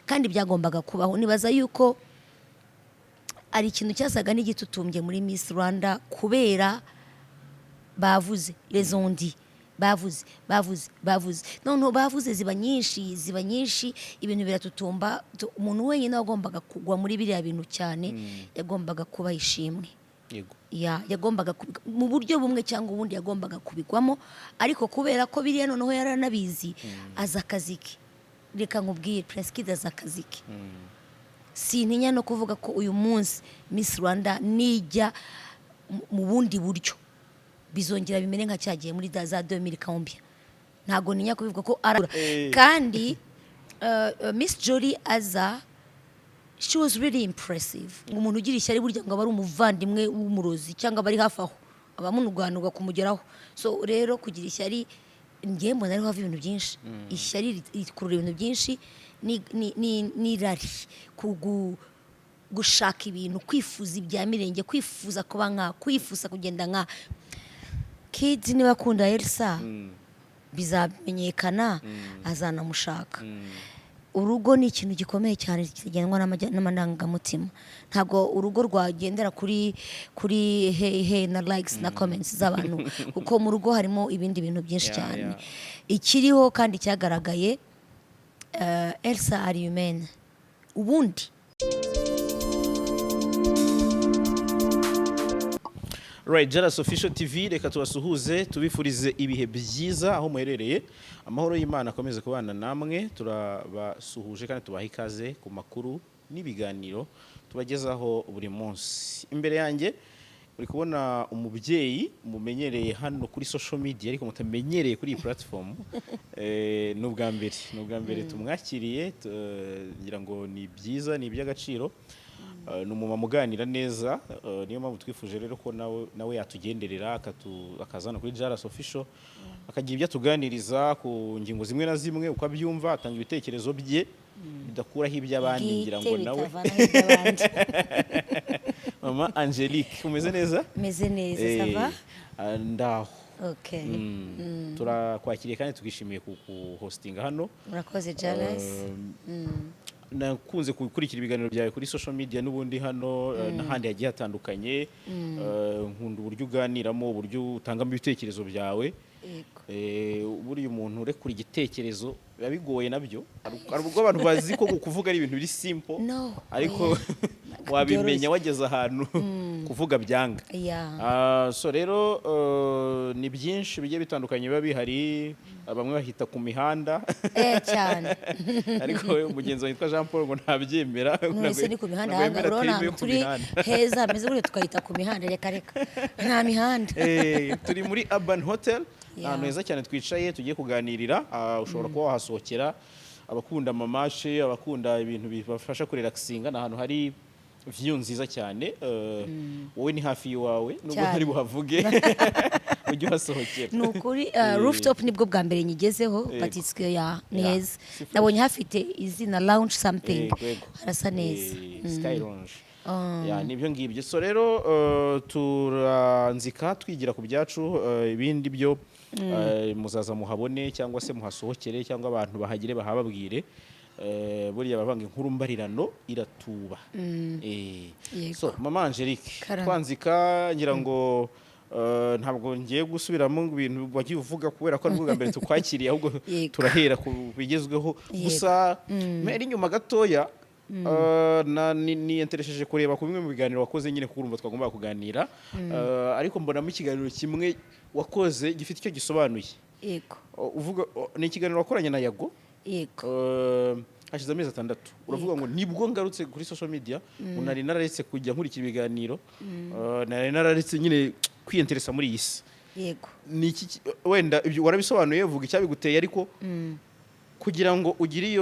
Kandi byagombaga kubaho. Nibaza yuko ari ikintu cyasaga n'igitutumbye muri Miss Rwanda, kubera bavuze les on-dit, bavuze, bavuze, bavuze, noneho bavuze ziba nyinshi, ziba nyinshi, ibintu biratutumba. Umuntu wenyine wagombaga kugwa muri biriya bintu cyane yagombaga kuba Ishimwe. Ya, yagombaga mu buryo bumwe cyangwa ubundi yagombaga kubigwamo, ariko kubera ko biriya noneho yaranabizi, azi akazi ke. Reka nkubwire, Prince Kid azi akazi ke. Sintinya no kuvuga ko uyu munsi Miss Rwanda nijya mu bundi buryo bizongera bimere nka cyagiye muri za 2000 combien. Ntabwo ntinya kubivuga ko ara kandi Miss Jolly aza, she was really impressive. Ngo umuntu ugira ishyari burya ngo aba ari umuvandimwe w'umurozi cyangwa aba ari hafi aho, abamunuganurwa kumugeraho. So rero kugira ishyari, njyewe mbona ariho hava ibintu byinshi. Ishyari rikurura ibintu byinshi, n'irari, gushaka ibintu, kwifuza ibya mirenge, kwifuza kuba nka, kwifuza kugenda nka Kid. Niba akunda Elsa, bizamenyekana, azanamushaka. Urugo ni ikintu gikomeye cyane kigendwa n'amarangamutima. Ntabwo urugo rwagendera kuri hey hey na likes na comments z'abantu, kuko mu rugo harimo ibindi bintu byinshi cyane. Ikiriho kandi cyagaragaye, Elsa ari humaine ubundi. Right, Jalas Official TV, reka tubasuhuze, tubifurize ibihe byiza aho muherereye. Amahoro y'Imana akomeze kubana namwe. Turabasuhuje kandi tubaha ikaze ku makuru n'ibiganiro tubagezaho buri munsi. Imbere yanjye uri kubona umubyeyi mumenyereye hano kuri social media, ariko mutamenyereye kuri iyi platform. Ni ubwa mbere tumwakiriye, ngira ngo ni byiza, ni iby'agaciro. Ni umumama uganira neza, niyo mpamvu twifuje rero ko nawe yatugenderera, akazana kuri Jalas Official, akagira ibyo atuganiriza ku ngingo zimwe na zimwe, uko abyumva, atanga ibitekerezo bye bidakuraho iby'abandi. Ngira ngo bwite nawe bitavanaho iby'abandi. Mama Angelique, umeze neza? Meze neza. Ça va? Ndaho. Okay. Turakwakiriye kandi twishimiye kuhostinga hano. Murakoze, Jalas. Nakunze gukurikira ibiganiro byawe kuri social media n'ubundi hano, n'ahandi hagiye hatandukanye. Nkunda uburyo uganiramo, uburyo utangamo ibitekerezo byawe. Buriya umuntu urekura igitekerezo biba bigoye nabyo. Hari ubwo abantu bazi ko kuvuga ari ibintu biri simple, No, ariko oya. wabimenya wageze ahantu kuvuga byanga. So rero ni byinshi bigiye bitandukanye biba bihari, bamwe bahita ku mihanda. Cyane. Ariko we mugenzi wawe witwa Jean Paul ngo ntabyemera. None se ni ku mihanda? Ntabwo Aha yemera urabona terime yo ahantu ku turi mihanda. heza hameze gutya, tukahita ku mihanda? Reka reka, nta mihanda. Turi muri Urban Hotel, ahantu heza cyane twicaye tugiye kuganirira. Ushobora kuba wahasohokera, abakunda amamashe, abakunda ibintu bibafasha kurelaxinga, ni ahantu hari view nziza cyane. Wowe ni hafi y'iwawe nubwo Cyane. ntari buhavuge, ujye uhasohokera. Ni ukuri, rooftop nibwo bwa mbere nyigezeho, but it's, yeah, ni heza. Si fresh. Nabonye hafite izina lounge something. Yego. Harasa neza. Sky Lounge. Ya, nibyo ngibyo. So rero turanzika twigira ku byacu, ibindi byo muzaza muhabone cyangwa se muhasohokere, cyangwa abantu bahagere bahababwire. Buriya bavanga inkuru mbarirano iratuba. So Mama Angelique, Karame. twanzika, ngira ngo ntabwo ngiye gusubiramo ibintu wagiye uvuga kubera ko ari bwo bwa mbere tukwakiriye, ahubwo turahera ku bigezweho. Gusa mpera inyuma gatoya, niyenteresheje kureba ku bimwe mu biganiro wakoze nyine, kuko urumva twagombaga kuganira. Ariko mbonamo ikiganiro kimwe wakoze gifite icyo gisobanuye. Uvuga ni ikiganiro wakoranye na Yago. Hashize amezi 6, uravuga ngo nibwo ngarutse kuri social media, ngo nari nararetse kujya nkurikira ibiganiro, nari nararetse nyine kwiyenteresa muri iyi si. Ni iki wenda ibyo warabisobanuye, uvuga icyabiguteye, ariko kugira ngo ugire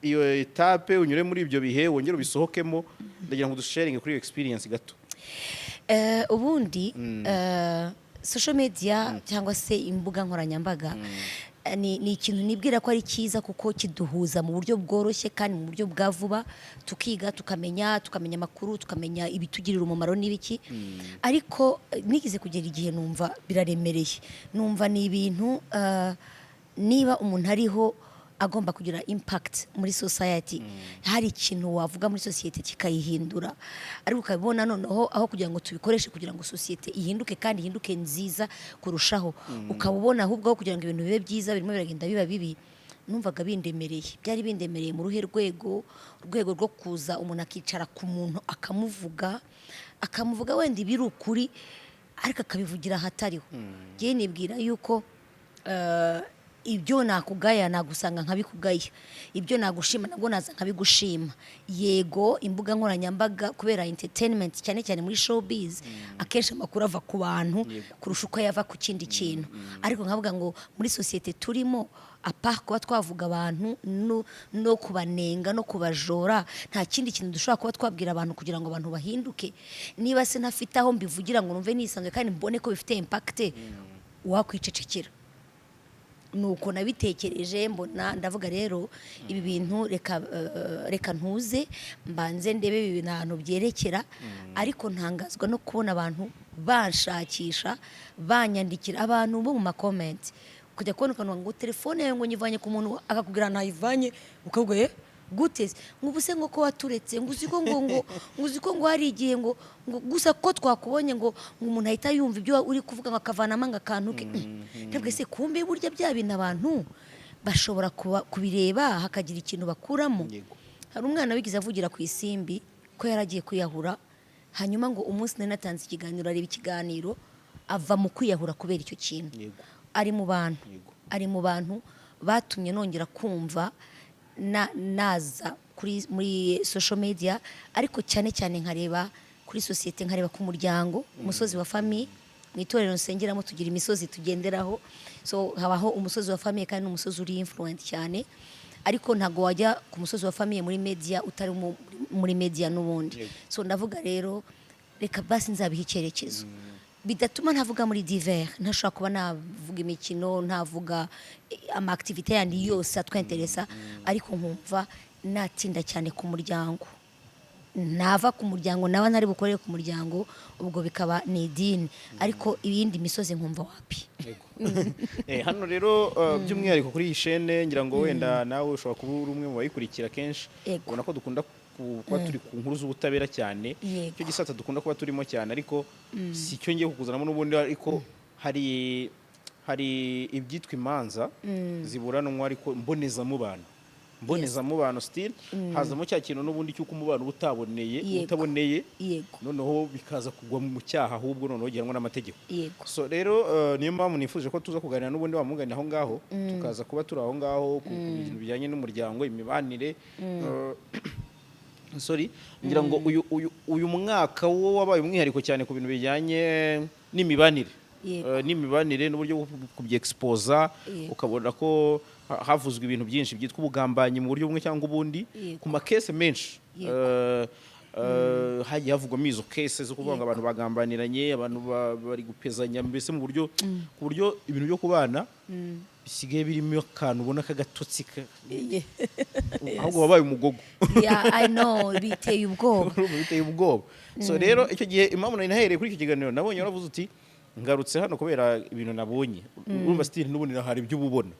iyo étape, unyure muri ibyo bihe, wongere ubisohokemo, ndagira ngo dusharinge kuri iyo experience gato. Ubundi social media cyangwa se imbuga nkoranyambaga ni ikintu nibwira ko ari cyiza, kuko kiduhuza mu buryo bworoshye kandi mu buryo bwa vuba, tukiga, tukamenya amakuru, tukamenya ibitugirira umumaro n'ibiki. Ariko nigeze kugera igihe numva biraremereye, numva ni ibintu, niba umuntu ariho agomba kugira impact muri society, hari ikintu wavuga muri sosiyete kikayihindura, ariko ukabibona noneho aho kugira ngo tubikoreshe kugira ngo sosiyete ihinduke kandi ihinduke nziza kurushaho, ukaba ubona ahubwo aho kugira ngo ibintu bibe byiza birimo biragenda biba bibi. Numvaga bindemereye, byari bindemereye mu ruhe rwego? Urwego rwo kuza umuntu akicara ku muntu akamuvuga, akamuvuga wenda ibiri ukuri, ariko akabivugira ahatariho. Njyewe nibwira yuko ibyo nakugaya nagusanga nkabikugaya, ibyo nagushima nabwo naza nkabigushima. Yego, imbuga nkoranyambaga kubera entertainment, cyane cyane muri showbiz, akenshi amakuru ava ku bantu kurusha uko yava ku kindi kintu. Ariko nkavuga ngo muri sosiyete turimo, apa kuba twavuga abantu no kubanenga no kubajora, nta kindi kintu dushobora kuba twabwira abantu kugira ngo abantu bahinduke? Niba se ntafite aho mbivugira ngo numve nisanzwe kandi mbone ko bifite impact, wakwicecekera. Nuko nabitekereje, mbona ndavuga rero ibi bintu reka ntuze mbanze ndebe ibi bintu ahantu byerekera. Ariko ntangazwa no kubona abantu banshakisha, banyandikira, abantu bo mu ma comments, kujya kubona ukantu ngo telefone yawe ngo nyivanye ku muntu, akakubwira ntayivanye, ukavuga: "Eh, gute se?" Ngo ubu se ngo ko waturetse, ngo uzi ko ngo uzi ko ngo hari igihe ngo gusa ko twakubonye ngo umuntu ahita yumva ibyo uri kuvuga, ngo akavanamo ngo akantu ke. Ntabwo se kumbe burya bya bintu abantu bashobora kubireba hakagira ikintu bakuramo? Hari umwana wigeze avugira ku Isimbi ko yari agiye kwiyahura, hanyuma ngo umunsi nari natanze ikiganiro areba ikiganiro, ava mu kwiyahura kubera icyo kintu. Ari mu bantu ari mu bantu batumye nongera kumva naza muri social media, ariko cyane cyane nkareba kuri sosiyete, nkareba ku muryango, umusozi wa famille. Mu itorero nsengeramo tugira imisozi tugenderaho, so habaho umusozi wa famille, kandi ni umusozi uri influent cyane. Ariko ntabwo wajya ku musozi wa famille muri media utari muri media n'ubundi. So ndavuga rero reka basi nzabiha icyerekezo bidatuma ntavuga muri divers, ntashobora kuba navuga imikino, ntavuga ama activité yandi yose atwenteresa, ariko nkumva natinda cyane ku muryango, nava ku muryango naba ntari bukorere ku muryango, ubwo bikaba ni idini, ariko ibindi misozi nkumva wapi. Hano rero by'umwihariko kuri iyi shene, ngira ngo wenda nawe ushobora kuba uri umwe mu bayikurikira kenshi, ubona ko dukunda kuba turi ku nkuru z'ubutabera cyane. Icyo gisata dukunda kuba turimo cyane, ariko si cyo ngiye kukuzanamo n'ubundi. Ariko hari ibyitwa imanza ziburanwa, ariko mbonezamubano, still hazamo cya kintu n'ubundi cy'uko umubano uba utaboneye, utaboneye, noneho bikaza kugwa mu cyaha, ahubwo noneho gihanwa n'amategeko. So rero niyo mpamvu nifuje ko tuza kuganira n'ubundi wamugani aho ngaho, tukaza kuba turi aho ngaho ku bintu bijyanye n'umuryango, imibanire. Sorry, ngira ngo uyu mwaka wo wabaye umwihariko cyane ku bintu bijyanye n'imibanire. N'imibanire n'uburyo bwo kubyexposa, ukabona ko havuzwe ibintu byinshi byitwa ubugambanyi mu buryo bumwe cyangwa ubundi ku ma case menshi. Hagiye havugwamo izo case zo kuvuga ngo abantu bagambaniranye, abantu bari gupezanya, mbese mu buryo ku buryo ibintu byo kubana bisigaye birimo akantu ubona k'agatotsi ahubwo wabaye umugogo. Yeah, I know, biteye ubwoba. Urumva biteye ubwoba. So rero icyo gihe impamvu nari nahereye kuri icyo kiganiro, nabonye waravuze uti: "Ngarutse hano kubera ibintu nabonye." Urumva still n'ubundi hari ibyo uba ubona.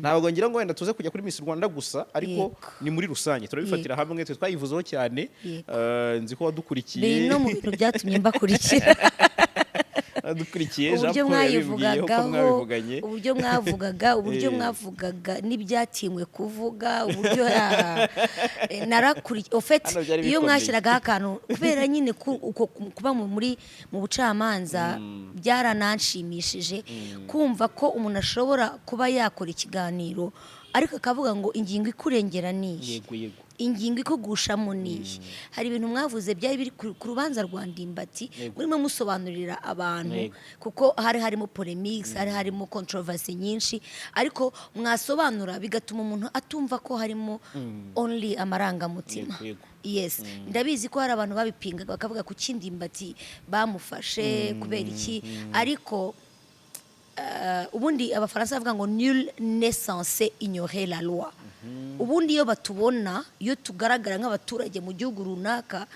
Ntabwo ngira ngo wenda tuze kujya kuri Miss Rwanda gusa, ariko ni muri rusange turabifatira hamwe, twe twayivuzeho cyane. Nzi ko wadukurikiye. Biri no mu bintu byatumye mbakurikira. Wadukurikiye, Jean Uburyo Paul yabibwiyeho ko mwayivugagaho, mwabivuganye. uburyo mwavugaga, uburyo mwavugaga n'ibyatinywe kuvuga, uburyo narakurikiye au fait. Hano byari Iyo bikomeye. mwashyiragaho akantu, kubera nyine uko kuba mu bucamanza, byarananshimishije kumva ko umuntu ashobora kuba yakora ikiganiro, ariko akavuga ngo ingingo ikurengera ni iyi, yego yego ingingo ikugushamo niyi. Hari ibintu mwavuze byari biri ku rubanza rwa Ndimbati, murimo musobanurira abantu, kuko hari harimo polemiques, hari harimo controversy nyinshi, ariko mwasobanura bigatuma umuntu atumva ko harimo only amarangamutima. Yego, yego. Yes, ndabizi ko hari abantu babipingaga bakavuga ku Ndimbati bamufashe kubera iki, ariko ubundi Abafaransa bavuga ngo "Nul n'est censé ignorer la loi". Ubundi iyo batubona, iyo tugaragara nk'abaturage mu gihugu runaka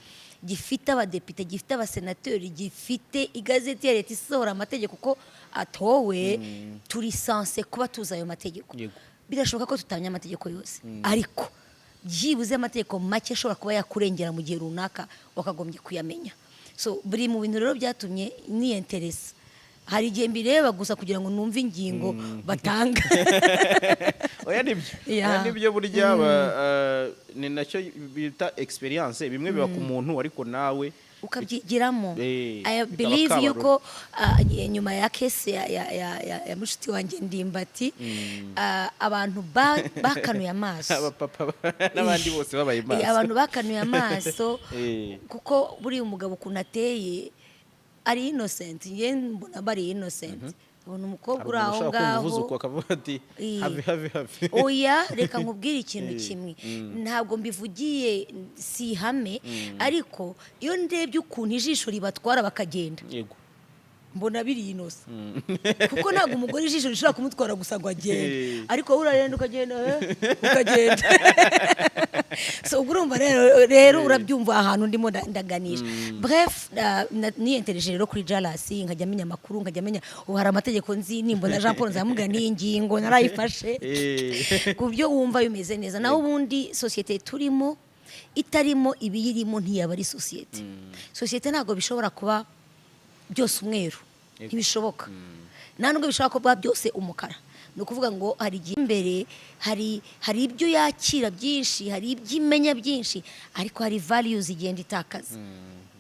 gifite abadepite, gifite abasenateri, gifite igazeti ya leta isohora amategeko ko atowe, turi censé kuba tuzi ayo mategeko. Birashoboka ko tutamenya amategeko yose, ariko byibuze amategeko make ashobora kuba yakurengera mu gihe runaka wakagombye kuyamenya. So buri mu bintu rero byatumye niyenteresa, hari igihe mbireba gusa kugira ngo numve ingingo batanga. Oya, nibyo. Oya, nibyo. Burya ni nacyo bita experience. Bimwe biba ku muntu, ariko nawe ukabyigiramo. I bikaba believe kabarore. yuko nyuma ya case ya mushiti wanjye Ndimbati, abantu bakanuye amaso. Abapapa n'abandi bose babaye maso. Abantu bakanuye amaso, kuko buriya umugabo ukuntu ateye ari innocent. Njye mbona bari innocent, ubona umukobwa Hari uri umuntu aho ushobora kumva ngaho. uvuze uko akavuga ati: "Have, have, have." Oya, reka nkubwire ikintu kimwe. Ntabwo mbivugiye, si ihame, ariko iyo ndebye ukuntu ijisho ribatwara bakagenda, mbona biri innocent, kuko ntabwo umugore ijisho rishobora kumutwara gusa ngo agende. Ariko wowe uragenda, ukagenda, ukagenda. So ubwo urumva rero urabyumva ahantu ndimo ndaganisha. Bref, niyentereje rero kuri Jalas, nkajya menya amakuru, nkajya menya ubu hari amategeko nzi. Nimbona Jean Paul nzamubwira n'iyi ngingo narayifashe, ku buryo wumva bimeze neza. Naho ubundi sosiyete turimo itarimo ibiyirimo ntiyaba ari sosiyete. Sosiyete ntabwo bishobora kuba byose umweru, ntibishoboka. Nta nubwo bishobora kuba byose umukara. Ni ukuvuga ngo hari igihe imbere hari ibyo yakira byinshi, hari ibyo imenya byinshi, ariko hari values igenda itakaza,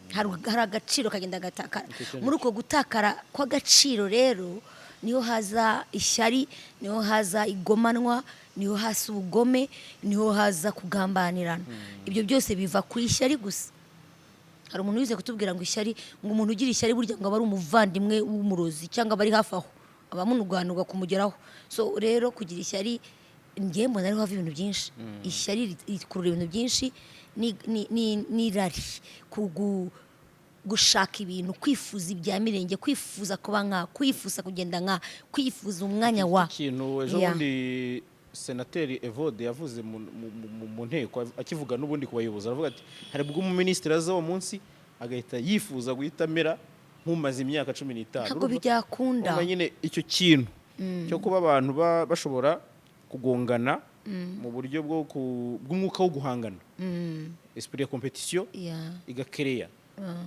hari agaciro kagenda gatakara. Muri uko gutakara kw'agaciro rero niho haza ishyari, niho haza igomanwa, niho haza ubugome, niho haza kugambanirana. Ibyo byose biva ku ishyari gusa. Hari umuntu wize kutubwira ngo ishyari, ngo umuntu ugira ishyari burya ngo aba ari umuvandimwe w'umurozi cyangwa aba ari hafi aho, abamunuganurwa kumugeraho. So rero kugira ishyari, njyewe mbona ariho hava ibintu byinshi. Ishyari rikurura ibintu byinshi, n'irari, gushaka ibintu, kwifuza ibya mirenge, kwifuza kuba nka, kwifuza kugenda nka, kwifuza umwanya wa Ikintu ejo bundi Senateri Evode yavuze mu nteko, akivuga n'ubundi ku bayobozi, aravuga ati hari ubwo umuminisitiri aza uwo munsi agahita yifuza guhita amera nk'umaze imyaka 15. Ntabwo byakunda. Urumva nyine icyo kintu cyo kuba abantu bashobora kugongana mu buryo bw'umwuka wo guhangana, esprit ya compétition, igakereya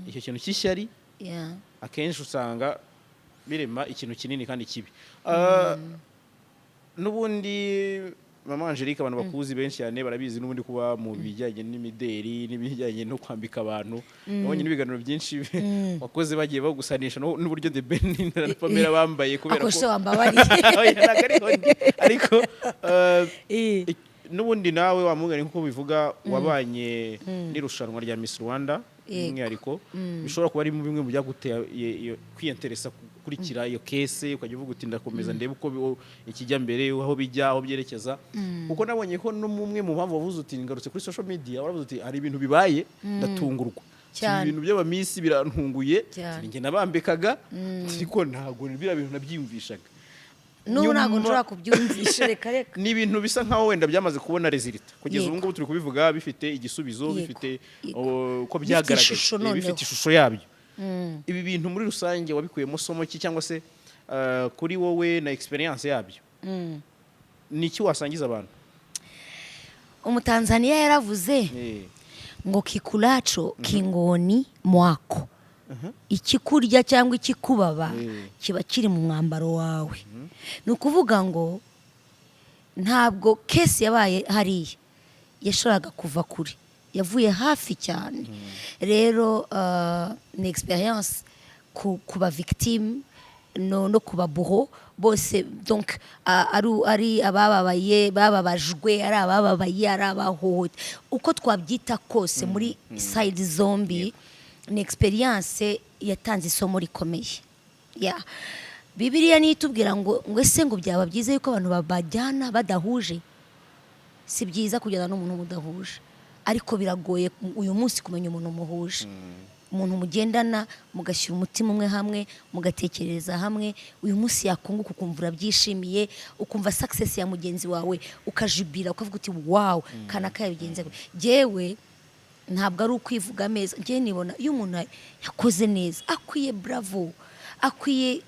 icyo kintu cy'ishyari, akenshi usanga birema ikintu kinini kandi kibi. N'ubundi Mama Angelique, abantu bakuzi benshi cyane barabizi n'ubundi kuba mu bijyanye n'imideri n'ibijyanye no kwambika abantu. Nabonye n'ibiganiro byinshi wakoze bagiye bagusanisha n'uburyo The Ben na Pamela bambaye kubera Ako ko se wambabariye. Oya, ntabwo ariho ndi. Ariko n'ubundi nawe wamugani nk'uko bivuga, wabanye n'irushanwa rya Miss Rwanda, by'umwihariko bishobora kuba ari bimwe mu byaguteye kwiyenteresa gukurikira iyo case, ukajya uvuga uti ndakomeza ndebe uko ikijya mbere, aho bijya, aho byerekeza, kuko nabonye ko no mumwe mu mpamvu wavuze uti ngarutse kuri social media, waravuze uti hari ibintu bibaye ndatungurwa. Ati, ibintu by'aba Miss birantunguye. Ati, njye nabambikaga, ariko ntabwo biriya bintu nabyiyumvishaga. N'ubu ntabwo nshobora kubyumvisha, reka reka. Ni ibintu bisa nkaho wenda byamaze kubona résultat kugeza ubu ngubu turi kubivuga bifite igisubizo, bifite uko Bifite byagaragaye. ishusho noneho. Bifite ishusho yabyo. Ibi bintu muri rusange wabikuyemo somo ki, cyangwa se kuri wowe na experience yabyo ni iki wasangiza abantu? Umutanzaniya yaravuze ngo "Kikulacho kinguoni mwako", ikikurya cyangwa ikikubaba kiba kiri mu mwambaro wawe. Ni ukuvuga ngo ntabwo case yabaye hariya yashoboraga kuva kure, yavuye hafi cyane. Rero ni experience ku ba victime no ku ba bourreau bose. Donc ari abababaye, bababajwe, ari abababaye, ari abahohote, uko twabyita kose, muri side zombi ni experience yatanze isomo rikomeye. Yeah. Bibiliya niyo itubwira ngo ese ngo byaba byiza yuko abantu bajyana badahuje? Si byiza kujyana n'umuntu mudahuje, ariko biragoye uyu munsi kumenya umuntu muhuje, umuntu mugendana mugashyira umutima umwe hamwe, mugatekereza hamwe. Uyu munsi yakunguka ukumva urabyishimiye, ukumva success ya mugenzi wawe ukajibira, ukavuga uti "Wow, kanaka yabigenze gutya." Jyewe ntabwo ari ukwivuga meza, njyewe nibona iyo umuntu yakoze neza akwiye bravo, akwiye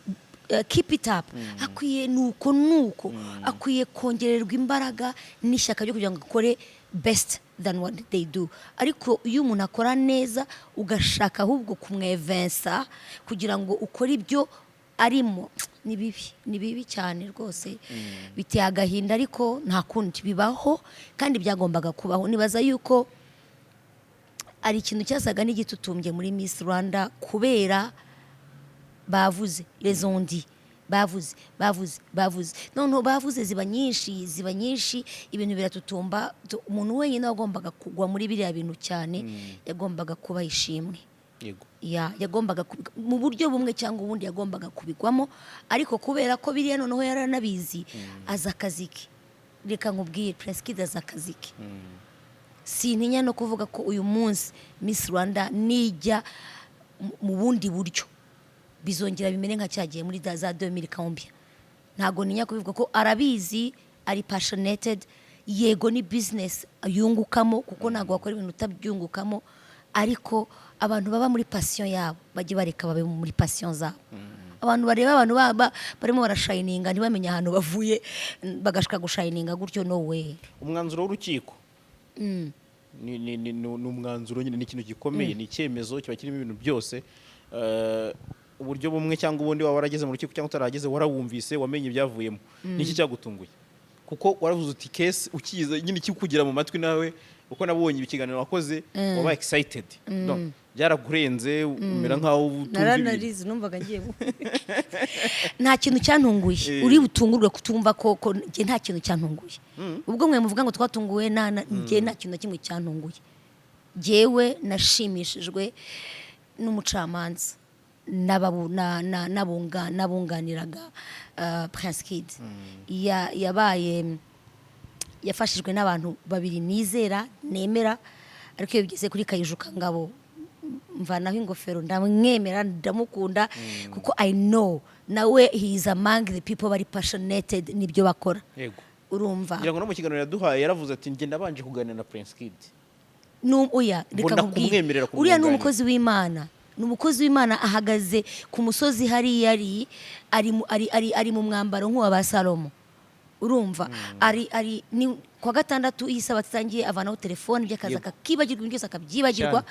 keep it up, akwiye nuko akwiye kongererwa imbaraga n'ishyaka ryo kugira ngo akore best than what they do. Ariko iyo umuntu akora neza, ugashaka ahubwo kumwevensa kugira ngo ukore ibyo arimo, ni bibi, ni bibi cyane rwose, biteye agahinda, ariko nta kundi, bibaho kandi byagombaga kubaho. Nibaza yuko hari ikintu cyasaga n'igitutumbye muri Miss Rwanda kubera bavuze, les on-dit, bavuze, bavuze, bavuze, noneho bavuze ziba nyinshi, ziba nyinshi, ibintu biratutumba. Umuntu wenyine wagombaga kugwa muri biriya bintu cyane yagombaga kuba Ishimwe. Yagombaga mu buryo bumwe cyangwa ubundi yagombaga kubigwamo, ariko kubera ko biriya noneho yaranabizi, azi akazi ke. Reka nkubwire, Prince Kid azi akazi ke. Sintinya no kuvuga ko uyu munsi Miss Rwanda nijya mu bundi buryo bizongera bimere nka cyagiye muri za 2000 combien. Ntabwo ntinya kubivuga ko arabizi, ari passionated. Yego, ni business yungukamo, kuko ntabwo wakora ibintu utabyungukamo, ariko abantu baba muri passion yabo bajye bareka babe muri passion zabo. Abantu bareba abantu barimo barashininga, ntibamenye ahantu bavuye, bagashaka gushininga gutyo, no way. Umwanzuro w'urukiko ni umwanzuro nyine, ni ikintu gikomeye, ni icyemezo kiba kirimo ibintu byose. Uburyo bumwe cyangwa ubundi, waba warageze mu rukiko cyangwa utarageze, warawumvise, wamenye ibyavuyemo. Ni iki cyagutunguye? Kuko waravuze uti case ukiza nyine ikikugera mu matwi, nawe uko nabonye ikiganiro wakoze, wabaye excited. No, byarakurenze, umera nkaho utumva ibintu. Naranarize, numvaga ngiye nta kintu cyantunguye. Uri butungurwe kutumva ko njye nta kintu cyantunguye. Ubwo mwe muvuga ngo twatunguwe, njye nta kintu na kimwe cyantunguye. Jyewe nashimishijwe n'umucamanza n'abunganiraga Prince Kid. Yabaye yafashijwe n'abantu babiri nizera, nemera, ariko iyo bigeze kuri Kayijuka Ngabo mvanaho ingofero, ndamwemera, ndamukunda, kuko I know nawe he is among the people bari passionated n'ibyo bakora. Urumva? Ngira ngo no mu kiganiro yaduhaye yaravuze ati: "Njye nabanje kuganira na Prince Kid." Oya, reka Mbona nkubwire. kumwemerera Uriya ni kumwunganira. umukozi w'Imana, ni umukozi w'Imana, ahagaze ku musozi hariya, ari mu mwambaro nk'uwa ba Salomo. Urumva, ari ni kuwa gatandatu, iyi sabato itangiye, avanaho telefone by'akazi, akakibagirwa, ibintu byose akabyibagirwa.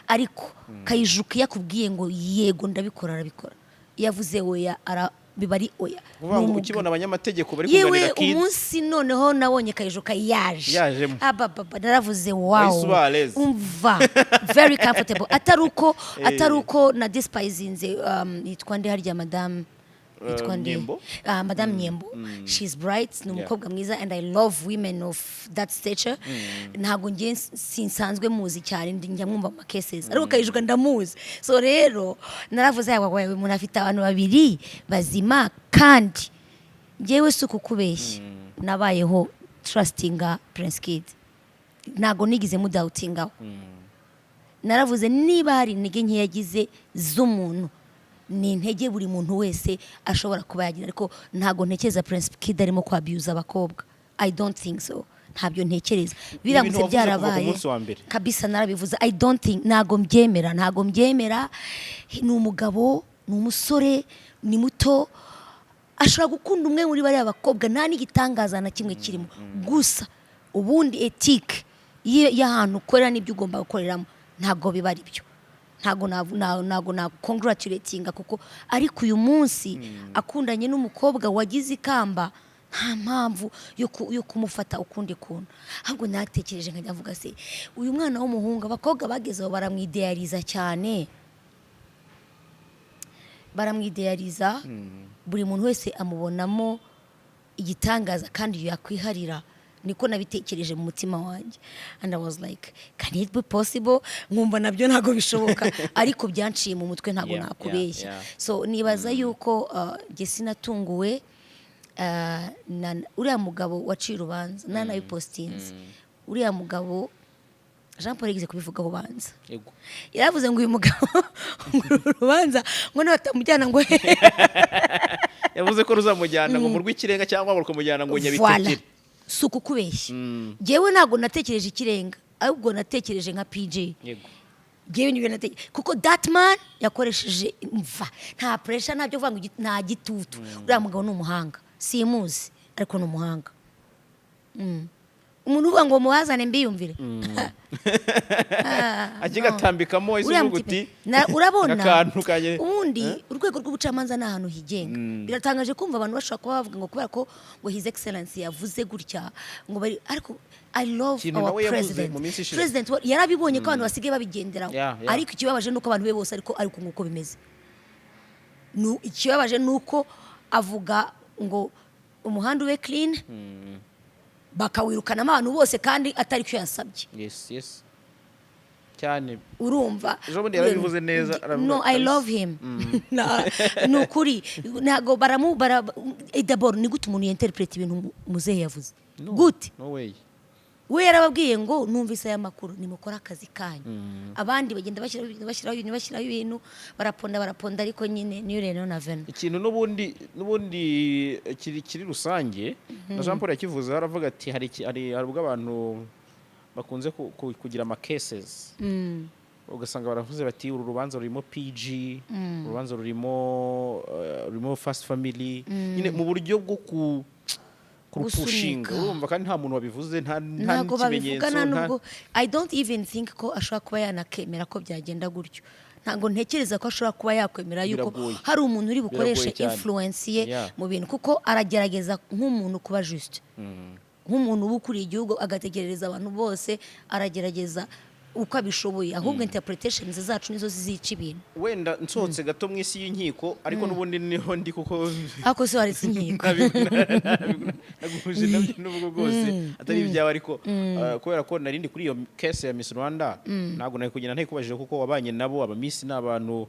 Ariko Kayijuka iyo akubwiye ngo yego ndabikora, arabikora. Iyo avuze oya, biba ari oya. Kuvuga ngo Ni umugabo. ukibona abanyamategeko bari Yewe, kunganira Kid, umunsi noneho nabonye Kayijuka yaje, Yajemo. Abababa, naravuze Wahise wow. uba à l'aise. Umva, very comfortable, atari uko na despisinze yitwa nde harya, madame yitwa nde? Nyembo. Ah, Madame Nyembo. She's bright, ni umukobwa mwiza and I love women of that stature. Ntabwo ngiye, sinsanzwe muzi cyane, njya mwumva mu cases, ariko Kayijuka ndamuzi. So rero naravuze yawa, wawe umuntu afite abantu babiri bazima. Kandi njyewe si ukukubeshya, nabayeho trustinga Prince Kid, ntabwo nigeze mudoubtingaho. Naravuze niba hari intege nke yagize z'umuntu, ni intege buri muntu wese ashobora kuba yagira, ariko ntabwo ntekereza Prince Kid arimo kwabuza abakobwa. I don't think so, ntabyo ntekereza. Biramutse wavuze kuva ku byarabaye munsi wa mbere. Kabisa, narabivuze. I don't think, ntabwo mbyemera, ntabwo mbyemera. Ni umugabo, ni umusore, ni muto, ashobora gukunda umwe muri bariya bakobwa, nta n'igitangaza na kimwe kirimo. Gusa ubundi éthique y'ahantu ukorera n'ibyo ugomba gukoreramo ntabwo biba ari byo. Ntabwo na congratulatinga, kuko ariko uyu munsi akundanye n'umukobwa wagize ikamba, nta mpamvu yo kumufata ukundi kuntu. Ahubwo natekereje nkajya mvuga se, uyu mwana w'umuhungu, abakobwa bagezeho baramwideyariza cyane, baramwideyariza, buri muntu wese amubonamo igitangaza kandi yakwiharira. Niko nabitekereje mu mutima wanjye and I was like, can it be possible? Nkumva nabyo ntabwo bishoboka, ariko byanciye mu mutwe, ntabwo nakubeshya. So nibaza yuko jye sinatunguwe. Uriya mugabo waciye urubanza, nanabipostinze, uriya mugabo Jean Paul yigeze kubivugaho banza. Yaravuze ngo uyu mugabo, ngo uru rubanza ngo nibatamujyana ngo Yavuze ko ruzamujyana ngo mu rw'ikirenga cyangwa rukamujyana ngo Voilà. Nyabitekere. Si ukukubeshya, njyewe ntabwo natekereje ikirenga, ahubwo natekereje nka PJ. Ngewe nibyo natekereje, kuko that man yakoresheje mva nta pressure, nta byo kuvuga ngo nta gitutu. Uriya mugabo ni umuhanga, simuzi ariko ni umuhanga. Umuntu uvuga ngo mubazane mbiyumvire. Akigatambikamo ese Uriya uvuga mutipe- uti urabona akantu kanjye. Ubundi urwego rw'ubucamanza ni ahantu higenga. Biratangaje kumva abantu bashobora kuba bavuga ngo kubera ko ngo His Excellence yavuze gutya ngo bari, ariko I love Ikintu our nawe yavuze president. mu minsi ishize. President yarabibonye ko abantu basigaye babigenderaho. Yeah. Ariko ikibabaje ni uko abantu be bose ariko nguko bimeze. Ikibabaje ni uko avuga ngo umuhanda ube clean, bakawirukanamo abantu bose kandi atari cyo yasabye. Yes, cyane. Urumva? Ejo bundi yarabivuze neza, aravuga No, I kabisa. love him. Ni ukuri ntabwo baramu bara d'abord ni gute umuntu yinterpreta ibintu muzehe yavuze? No, gute? No way. We yarababwiye ngo numvise aya makuru, nimukore akazi kanyu. Abandi bagenda bashyiraho ibintu, bashyiraho ibintu, bashyiraho ibintu, baraponda, baraponda, ariko nyine niyo rero na vena. Ikintu n'ubundi kiri rusange na Jean Paul yakivuze, aravuga ati hari ubwo abantu bakunze kugira ama cases, ugasanga baravuze bati uru rubanza rurimo PG, uru rubanza rurimo First Family, nyine mu buryo bwo kurupushinga. Gusunika. Urumva, kandi nta muntu wabivuze, nta Ntabwo babivuga n'ikimenyetso. Nta nubwo I don't even think ko ashobora kuba yanakemera ko byagenda gutyo. Ntabwo ntekereza ko ashobora kuba yakwemera yuko Biragoye. hari umuntu uri bukoreshe Biragoye cyane. influence ye mu bintu, kuko aragerageza nk'umuntu kuba juste, nk'umuntu uba ukuriye igihugu, agatekerereza abantu bose, aragerageza uko abishoboye. Ahubwo interpretations zacu nizo zizica ibintu. Wenda nsohotse gato mu isi y'inkiko, ariko n'ubundi niho ndi kuko Ariko se waretse inkiko? Naguhuje nabyo n'ubwo bwose atari ibyawe, ariko kubera ko nari ndi kuri iyo case ya Miss Rwanda, ntabwo nari kugenda ntakubajije, kuko wabanye nabo. Aba Miss ni abantu,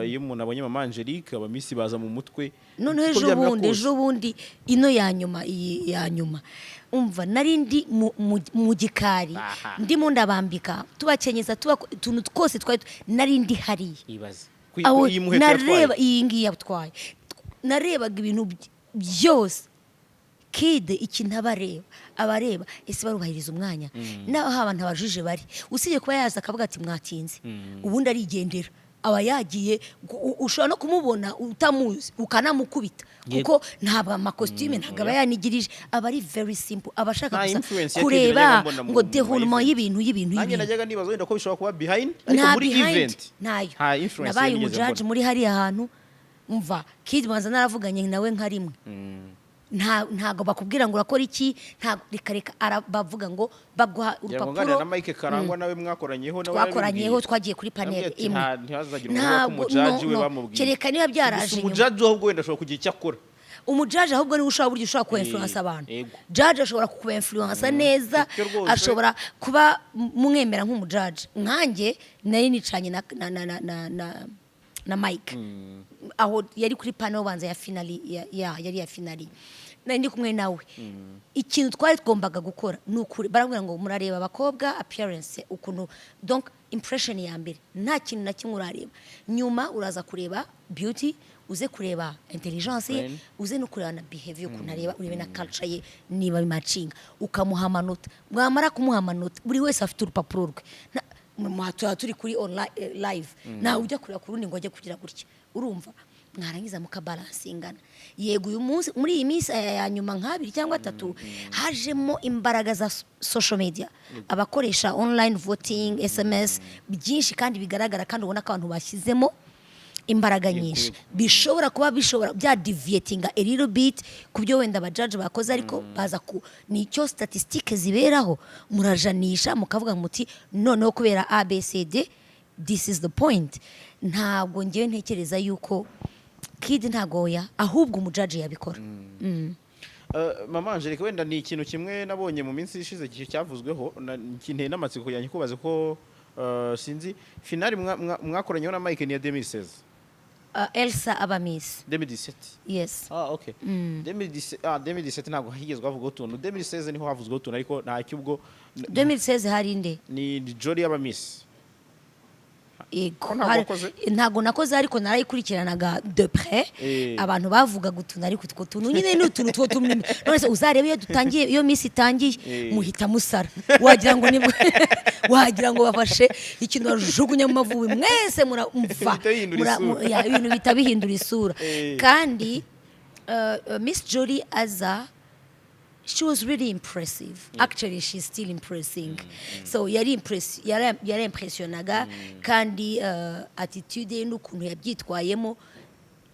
iyo umuntu abonye Mama Angelique, aba Miss baza mu mutwe. Noneho Uko ejo byamera bundi kose. Ejo bundi ino ya nyuma, iyi ya nyuma, umva, nari ndi mu gikari. Ndimo ndabambika, tubakenyeza, tuba utuntu twose twari nari ndi hariya. Ibaze Aho iyi muheto nareba yatwaye. Iyi ngiyi yatwaye, narebaga ibintu byose. Kide ikintu abareba, abareba ese barubahiriza umwanya, naho abantu abajije bari, usibye kuba yaza akavuga ati mwatinze, ubundi arigendera, aba yagiye. Ushobora no kumubona utamuzi ukanamukubita, kuko ntabwo amakositime, ntabwo aba yanigirije, aba ari very simple, aba ashaka Nta gusa influence ya Kid kureba najyaga mbona ngo mu déroulement event. y'ibintu Nanjye y'ibintu. najyaga nibaza wenda ko bishobora kuba behind, ariko Nta muri behind, event ntayo. nta influence Nabaye nigeze umujaji mbona. muri hariya hantu. Umva, Kid banza naravuganye nawe nka rimwe. Ntago bakubwira ngo urakora iki, ntago, reka reka, bavuga ngo baguha Ngira ngo urupapuro. nganira na Mike Karangwa, nawe mwakoranyeho, nawe Twakoranyeho, yarabibwiye. twagiye kuri panel Yarambwiye ati, imwe. Ntihazagira umuntu uvuga ko Ntabwo umujaji no, we no. bamubwiye. Kereka niba byaraje Gusa inyuma. umujaji ahubwo wenda ashobora kugira icyo akora. Umujaji ahubwo niwe ushobora, burya ushobora kuinfluence abantu. Judge ashobora kukuinfluence neza. Icyo rwose. Ashobora kuba mwemera nk'umujaji. Nkanjye nari nicanye na Mike aho yari kuri panel banza ya finale yari ya finale, nari ndi kumwe nawe. Ikintu twari twagombaga gukora ni ukuri, barambwira ngo murareba abakobwa appearance, ukuntu, donc impression ya mbere, nta kintu na kimwe urareba. Nyuma uraza kureba beauty, uze kureba intelligence ye, Brain. uze no kureba na behavior, ukuntu areba, urebe na culture ye niba bimacinga, ukamuha amanota. Mwamara kumuha amanota, buri wese afite urupapuro rwe. Tuba turi kuri online, live, ntawe ujya kureba ku rundi ngo ajye kugira gutya. Urumva, mwarangiza mukabalansingana. Yego, uyu munsi, muri iyi minsi aya ya nyuma nk'abiri cyangwa atatu, hajemo imbaraga za social media, abakoresha online voting, SMS byinshi kandi bigaragara, kandi ubona ko abantu bashyizemo imbaraga nyinshi. Bishobora kuba bishobora bya deviatinga a little bit ku byo wenda abajaji bakoze, ariko baza ku nicyo statistique ziberaho, murajanisha mukavuga muti noneho kubera ABCD, this is the point. Ntabwo ngewe ntekereza yuko Kid, ntabwo, oya, ahubwo umujaji yabikora. Mama Angelique, wenda ni ikintu kimwe nabonye mu minsi ishize cyavuzweho, kinteye n'amatsiko kugira ngo nkubaze ko sinzi finale mwakoranyeho na Mike ni ya 2016? Elsa aba Miss. 2017? Yes. Ah, okay. 2017, ah, 2017 ntabwo higezwe havugwaho utuntu. 2016 niho havuzweho utuntu, ariko ntacyo ubwo. 2016 hari inde? Ni Jolly aba Miss. Yego. Ko ntabwo wakoze? Ntabwo nakoze, ariko narayikurikiranaga de près. Abantu bavugaga utuntu, ariko utwo tuntu nyine ni utuntu two tumwe. None se uzarebe iyo dutangiye, iyo minsi itangiye, muhita musara, wagira ngo nibwo, wagira ngo bafashe ikintu bajugunya mu mavubi, mwese muramva. Bihita bihindura isura. Ya, ibintu bihita bihindura isura. Kandi Miss Jolly aza, she was really impressive. Actually, she's still impressing. So yari impressionaga, kandi attitude ye n'ukuntu yabyitwayemo,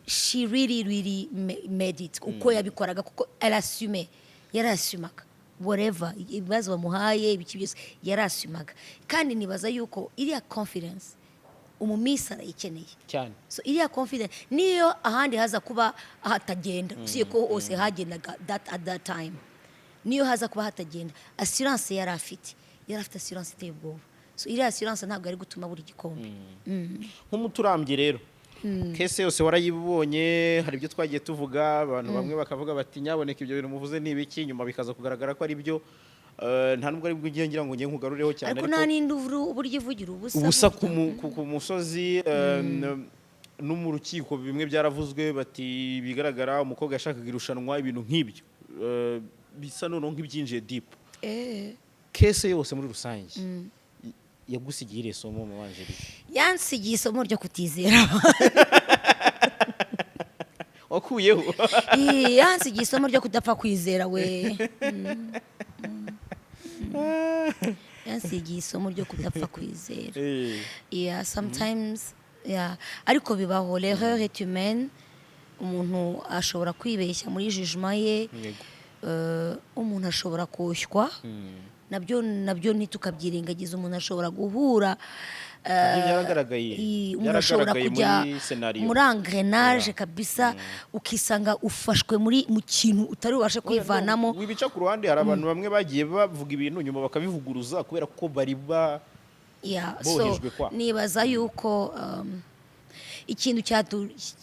she really really made it uko yabikoraga, kuko arassume, yarassumaga whatever ibibazo bamuhaye, ibiki byose yarassumaga. Kandi nibaza yuko iriya confidence umumiss arayikeneye. Cyane. So iriya confidence niyo ahandi haza kuba hatagenda, usibye ko hose hagendaga that at that time, niyo haza kuba hatagenda, assurance yari afite, yari afite assurance iteye ubwoba. So iriya assurance ntabwo yari gutuma buri gikombe. Nk'umuturambye rero, case yose warayibonye. Hari ibyo twagiye tuvuga, abantu bamwe bakavuga bati: "Nyaboneka, ibyo bintu muvuze ni ibiki?" Nyuma bikaza kugaragara ko ari byo. Nta nubwo ari bwo ugiye ngira ngo ngiye nkugarureho cyane. Ariko nta n'indi uburyo ivugira ubusa. Ubusa. Burya. Ku musozi, no mu rukiko bimwe byaravuzwe, bati bigaragara umukobwa yashakaga irushanwa, ibintu nk'ibyo. Bisa noneho nk'ibyinjiye deep. Case yose muri rusange yagusigiye irihe somo, Mama Angelique? Yansigiye isomo ryo kutizera. Wakuyeho? Ii, yansigiye isomo ryo kudapfa kwizera we. Yansigiye isomo ryo kudapfa kwizera. Yeah, sometimes, yeah, ariko bibaho, l'erreur est humaine. Umuntu ashobora kwibeshya muri jugement ye. Umuntu ashobora koshywa, nabyo ntitukabyirengagiza. Umuntu ashobora guhura Nabyo byaragaragaye. Umuntu ashobora Byaragaragaye kujya muri scenario. muri engrenage kabisa, ukisanga ufashwe mu kintu utari bubashe kwivanamo. Wibica ku ruhande, hari abantu bamwe bagiye bavuga ibintu nyuma bakabivuguruza kubera ko bari ba Yeah, so bohejwe kwa. nibaza yuko ikintu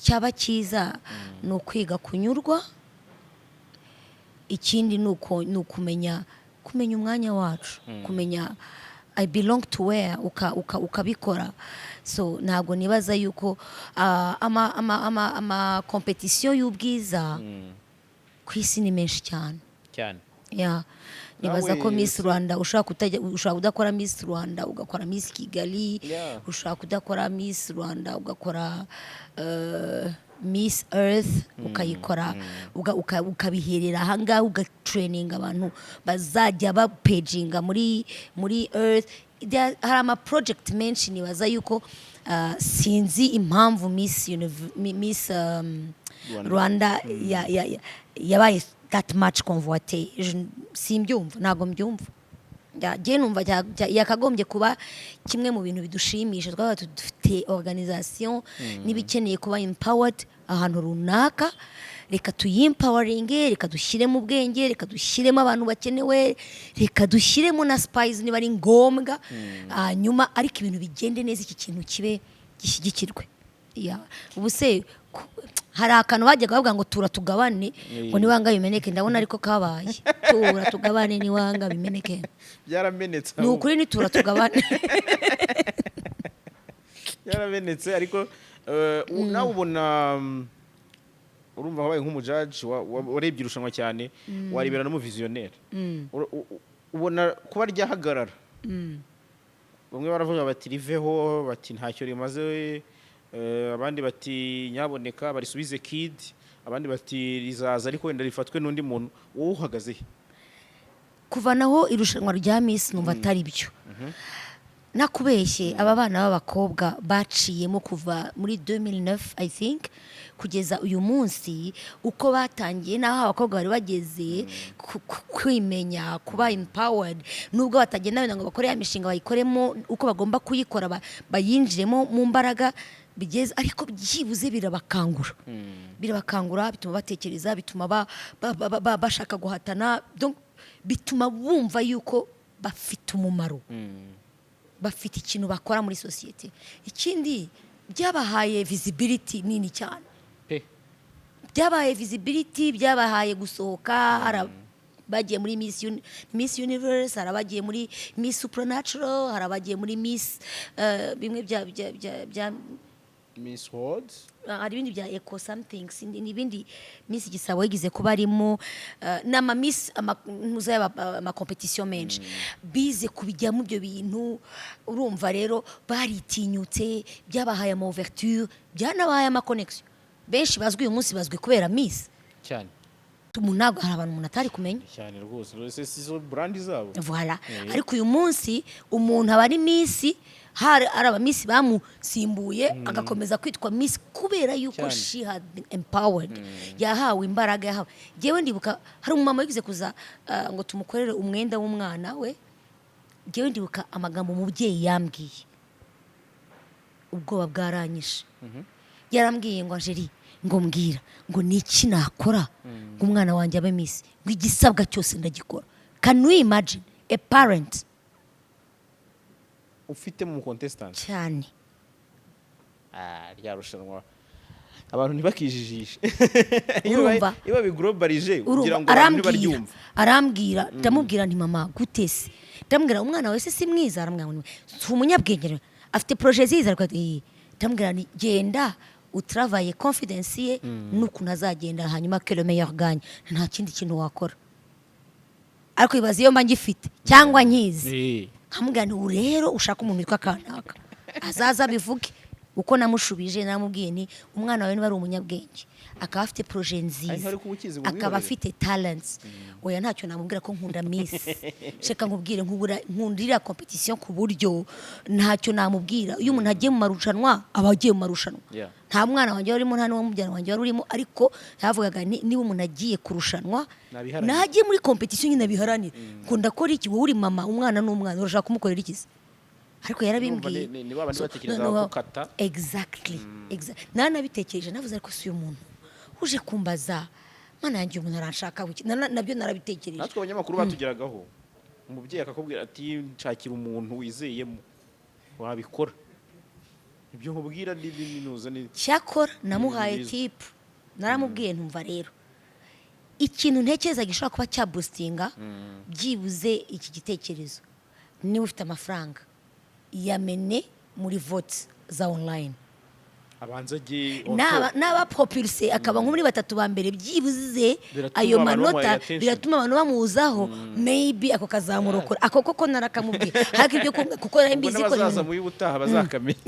cyaba cyiza ni ukwiga kunyurwa. Ikindi ni ukumenya umwanya wacu, kumenya "I belong to where", ukabikora. So ntabwo nibaza yuko ama competition y'ubwiza ku isi ni menshi cyane. Cyane. Yeah. Nibaza ko Nawe Miss Rwanda ushobora kutajya, ushobora kudakora Miss Rwanda ugakora Miss Kigali. Ushobora kudakora Miss Rwanda ugakora Miss Earth, ukayikora ukabiherera ahangaha, ugatraininga abantu bazajya bapejinga muri Earth. Hari ama project menshi. Nibaza yuko sinzi impamvu Miss Rwanda. Rwanda yabaye that much convoité. Simbyumva, ntabwo mbyumva. Njye numva yakagombye kuba kimwe mu bintu bidushimisha. Twaba dufite organisation niba ikeneye kuba empowered ahantu runaka, reka tuyimpoweringe, reka dushyiremo ubwenge, reka dushyiremo abantu bakenewe, reka dushyiremo na spies niba ari ngombwa, hanyuma ariko ibintu bigende neza, iki kintu kibe gishyigikirwe. Yeah. Ubu se hari akantu bajyaga bavuga ngo "Tura tugabane", ngo "Niwanga bimeneke". Ndabona ariko kabaye "Tura tugabane, niwanga bimeneke". Byaramenetse. Ni ukuri, ni "Tura tugabane". Byaramenetse, ariko nawe ubona urumva wabaye nk'umujaji warebye irushanwa cyane, warebera n'umuvisionnaire. Ubona kuba ryahagarara, bamwe baravuga bati riveho, bati ntacyo rimaze, abandi bati nyaboneka barisubize kid, abandi bati rizaza ariko wenda rifatwe n'undi muntu. Wowe uhagaze he? Kuvanaho irushanwa rya Miss numva atari byo. Nakubeshye, aba bana b'abakobwa baciyemo kuva muri 2009, I think, kugeza uyu munsi, uko batangiye n'aho abakobwa bari bageze kwimenya, kuba empowered, nubwo batagenda wenda ngo bakore ya mishinga, bayikoremo uko bagomba kuyikora, bayinjiremo mu mbaraga bigeze, ariko byibuze birabakangura, birabakangura, bituma batekereza, bituma bashaka guhatana. Donc, bituma bumva yuko bafite umumaro, bafite ikintu bakora muri sosiyete. Ikindi, byabahaye visibility nini cyane. Pe. Byabahaye visibility, byabahaye gusohoka. Bagiye muri Miss Universe, hari abagiye muri Miss Supranational, hari abagiye muri Miss bimwe bya Miss World. Hari ibindi bya eco something, n'ibindi Miss Gisabo yigize kuba arimo, n'ama Miss ama competition menshi, bize kubijyamo ibyo bintu. Urumva rero baritinyutse, byabahaye ama ouverture, byanabahaye ama connection. Benshi bazwi uyu munsi bazwi kubera Miss. Cyane. Umuntu ntabwo, hari abantu umuntu atari kumenya. Cyane rwose, rwose si zo brand zabo. Voilà. Ariko uyu munsi umuntu aba ari Miss, hari ari aba Miss bamusimbuye, agakomeza kwitwa Miss kubera yuko she had been empowered, yahawe imbaraga, yahawe. Njyewe ndibuka hari umumama wigize kuza ngo tumukorere umwenda w'umwana we. Njyewe ndibuka amagambo umubyeyi yambwiye, ubwoba bwaranyishe. Yarambwiye ngo: "Angeli," ngo, "mbwira," ngo, "niki nakora ngo umwana wanjye abe Miss?" Ngo: "Igisabwa cyose ndagikora." Can we imagine a parent? Ufite mu contestant. Cyane. Ah, rya rushanwa abantu ntibakijijishe. Urumva? Iyo babiglobalije kugira Urumva, ngo abantu arambwira, ntibaryumva. Arambwira, ndamubwira nti: "Mama, gute se?" Ndamubwira: "Umwana wawe se si mwiza?" Arambwira ngo: "Si umunyabwenge, afite projet nziza?" Ariko ndamubwira nti: "Genda utravaille confidence ye n'ukuntu azagenda, hanyuma que le meilleur gagne, nta kindi kintu wakora." Ariko ibaze iyo mba ngifite cyangwa nkizi, nkamubwira nti: "Ubu rero ushaka umuntu witwa kanaka azaza abivuge." Uko namushubije, namubwiye nti: "Umwana wawe niba ari umunyabwenge, akaba afite projet nziza, Ariko kuba ukizi ngo akaba umwihorere. afite talents." Oya, ntacyo namubwira ko nkunda Miss. Sheka nkubwire, nkubura nkunda iriya competition ku buryo ntacyo namubwira. Iyo umuntu agiye mu marushanwa, aba agiye mu marushanwa. Nta mwana wanjye warimo, nta n'uwo mubyara wanjye wari urimo, ariko yavugaga ni niba umuntu agiye kurushanwa, Nabiharanire. nagiye muri competition nyine abiharanire. Ngo ndakora iki? Wowe uri mama, umwana ni umwana, urashaka kumukorera iki se? Ariko yarabimbwiye. Ni ba bandi So, batekereza noneho- gukata. Exactly. Naranabitekereje, navuze: "Ariko si uyu muntu uje kumbaza, mana yanjye, uyu muntu aranshaka wiki?" Nabyo narabitekereje. Natwe abanyamakuru batugeragaho, umubyeyi akakubwira ati: "Nshakira umuntu wizeyemo wabikora." Ibyo nkubwira ni n'iminuza ni Cyakora namuhaye bizwi. tip, naramubwiye ntumva rero ikintu ntekereza gishobora kuba cyaboostinga byibuze iki gitekerezo: niba ufite amafaranga, yamene muri vote za online. Abanza ajye on Naba top. Naba propulsé akaba nko muri batatu ba mbere byibuze, Biratuma ayo abantu bamuha manota attention. biratuma abantu bamuzaho, maybe ako kazamurokora. Ako koko narakamubwiye, ariko ibyo kuko nari Ubwo mbizi ko n'abazaza mu y'ubutaha bazakamenya.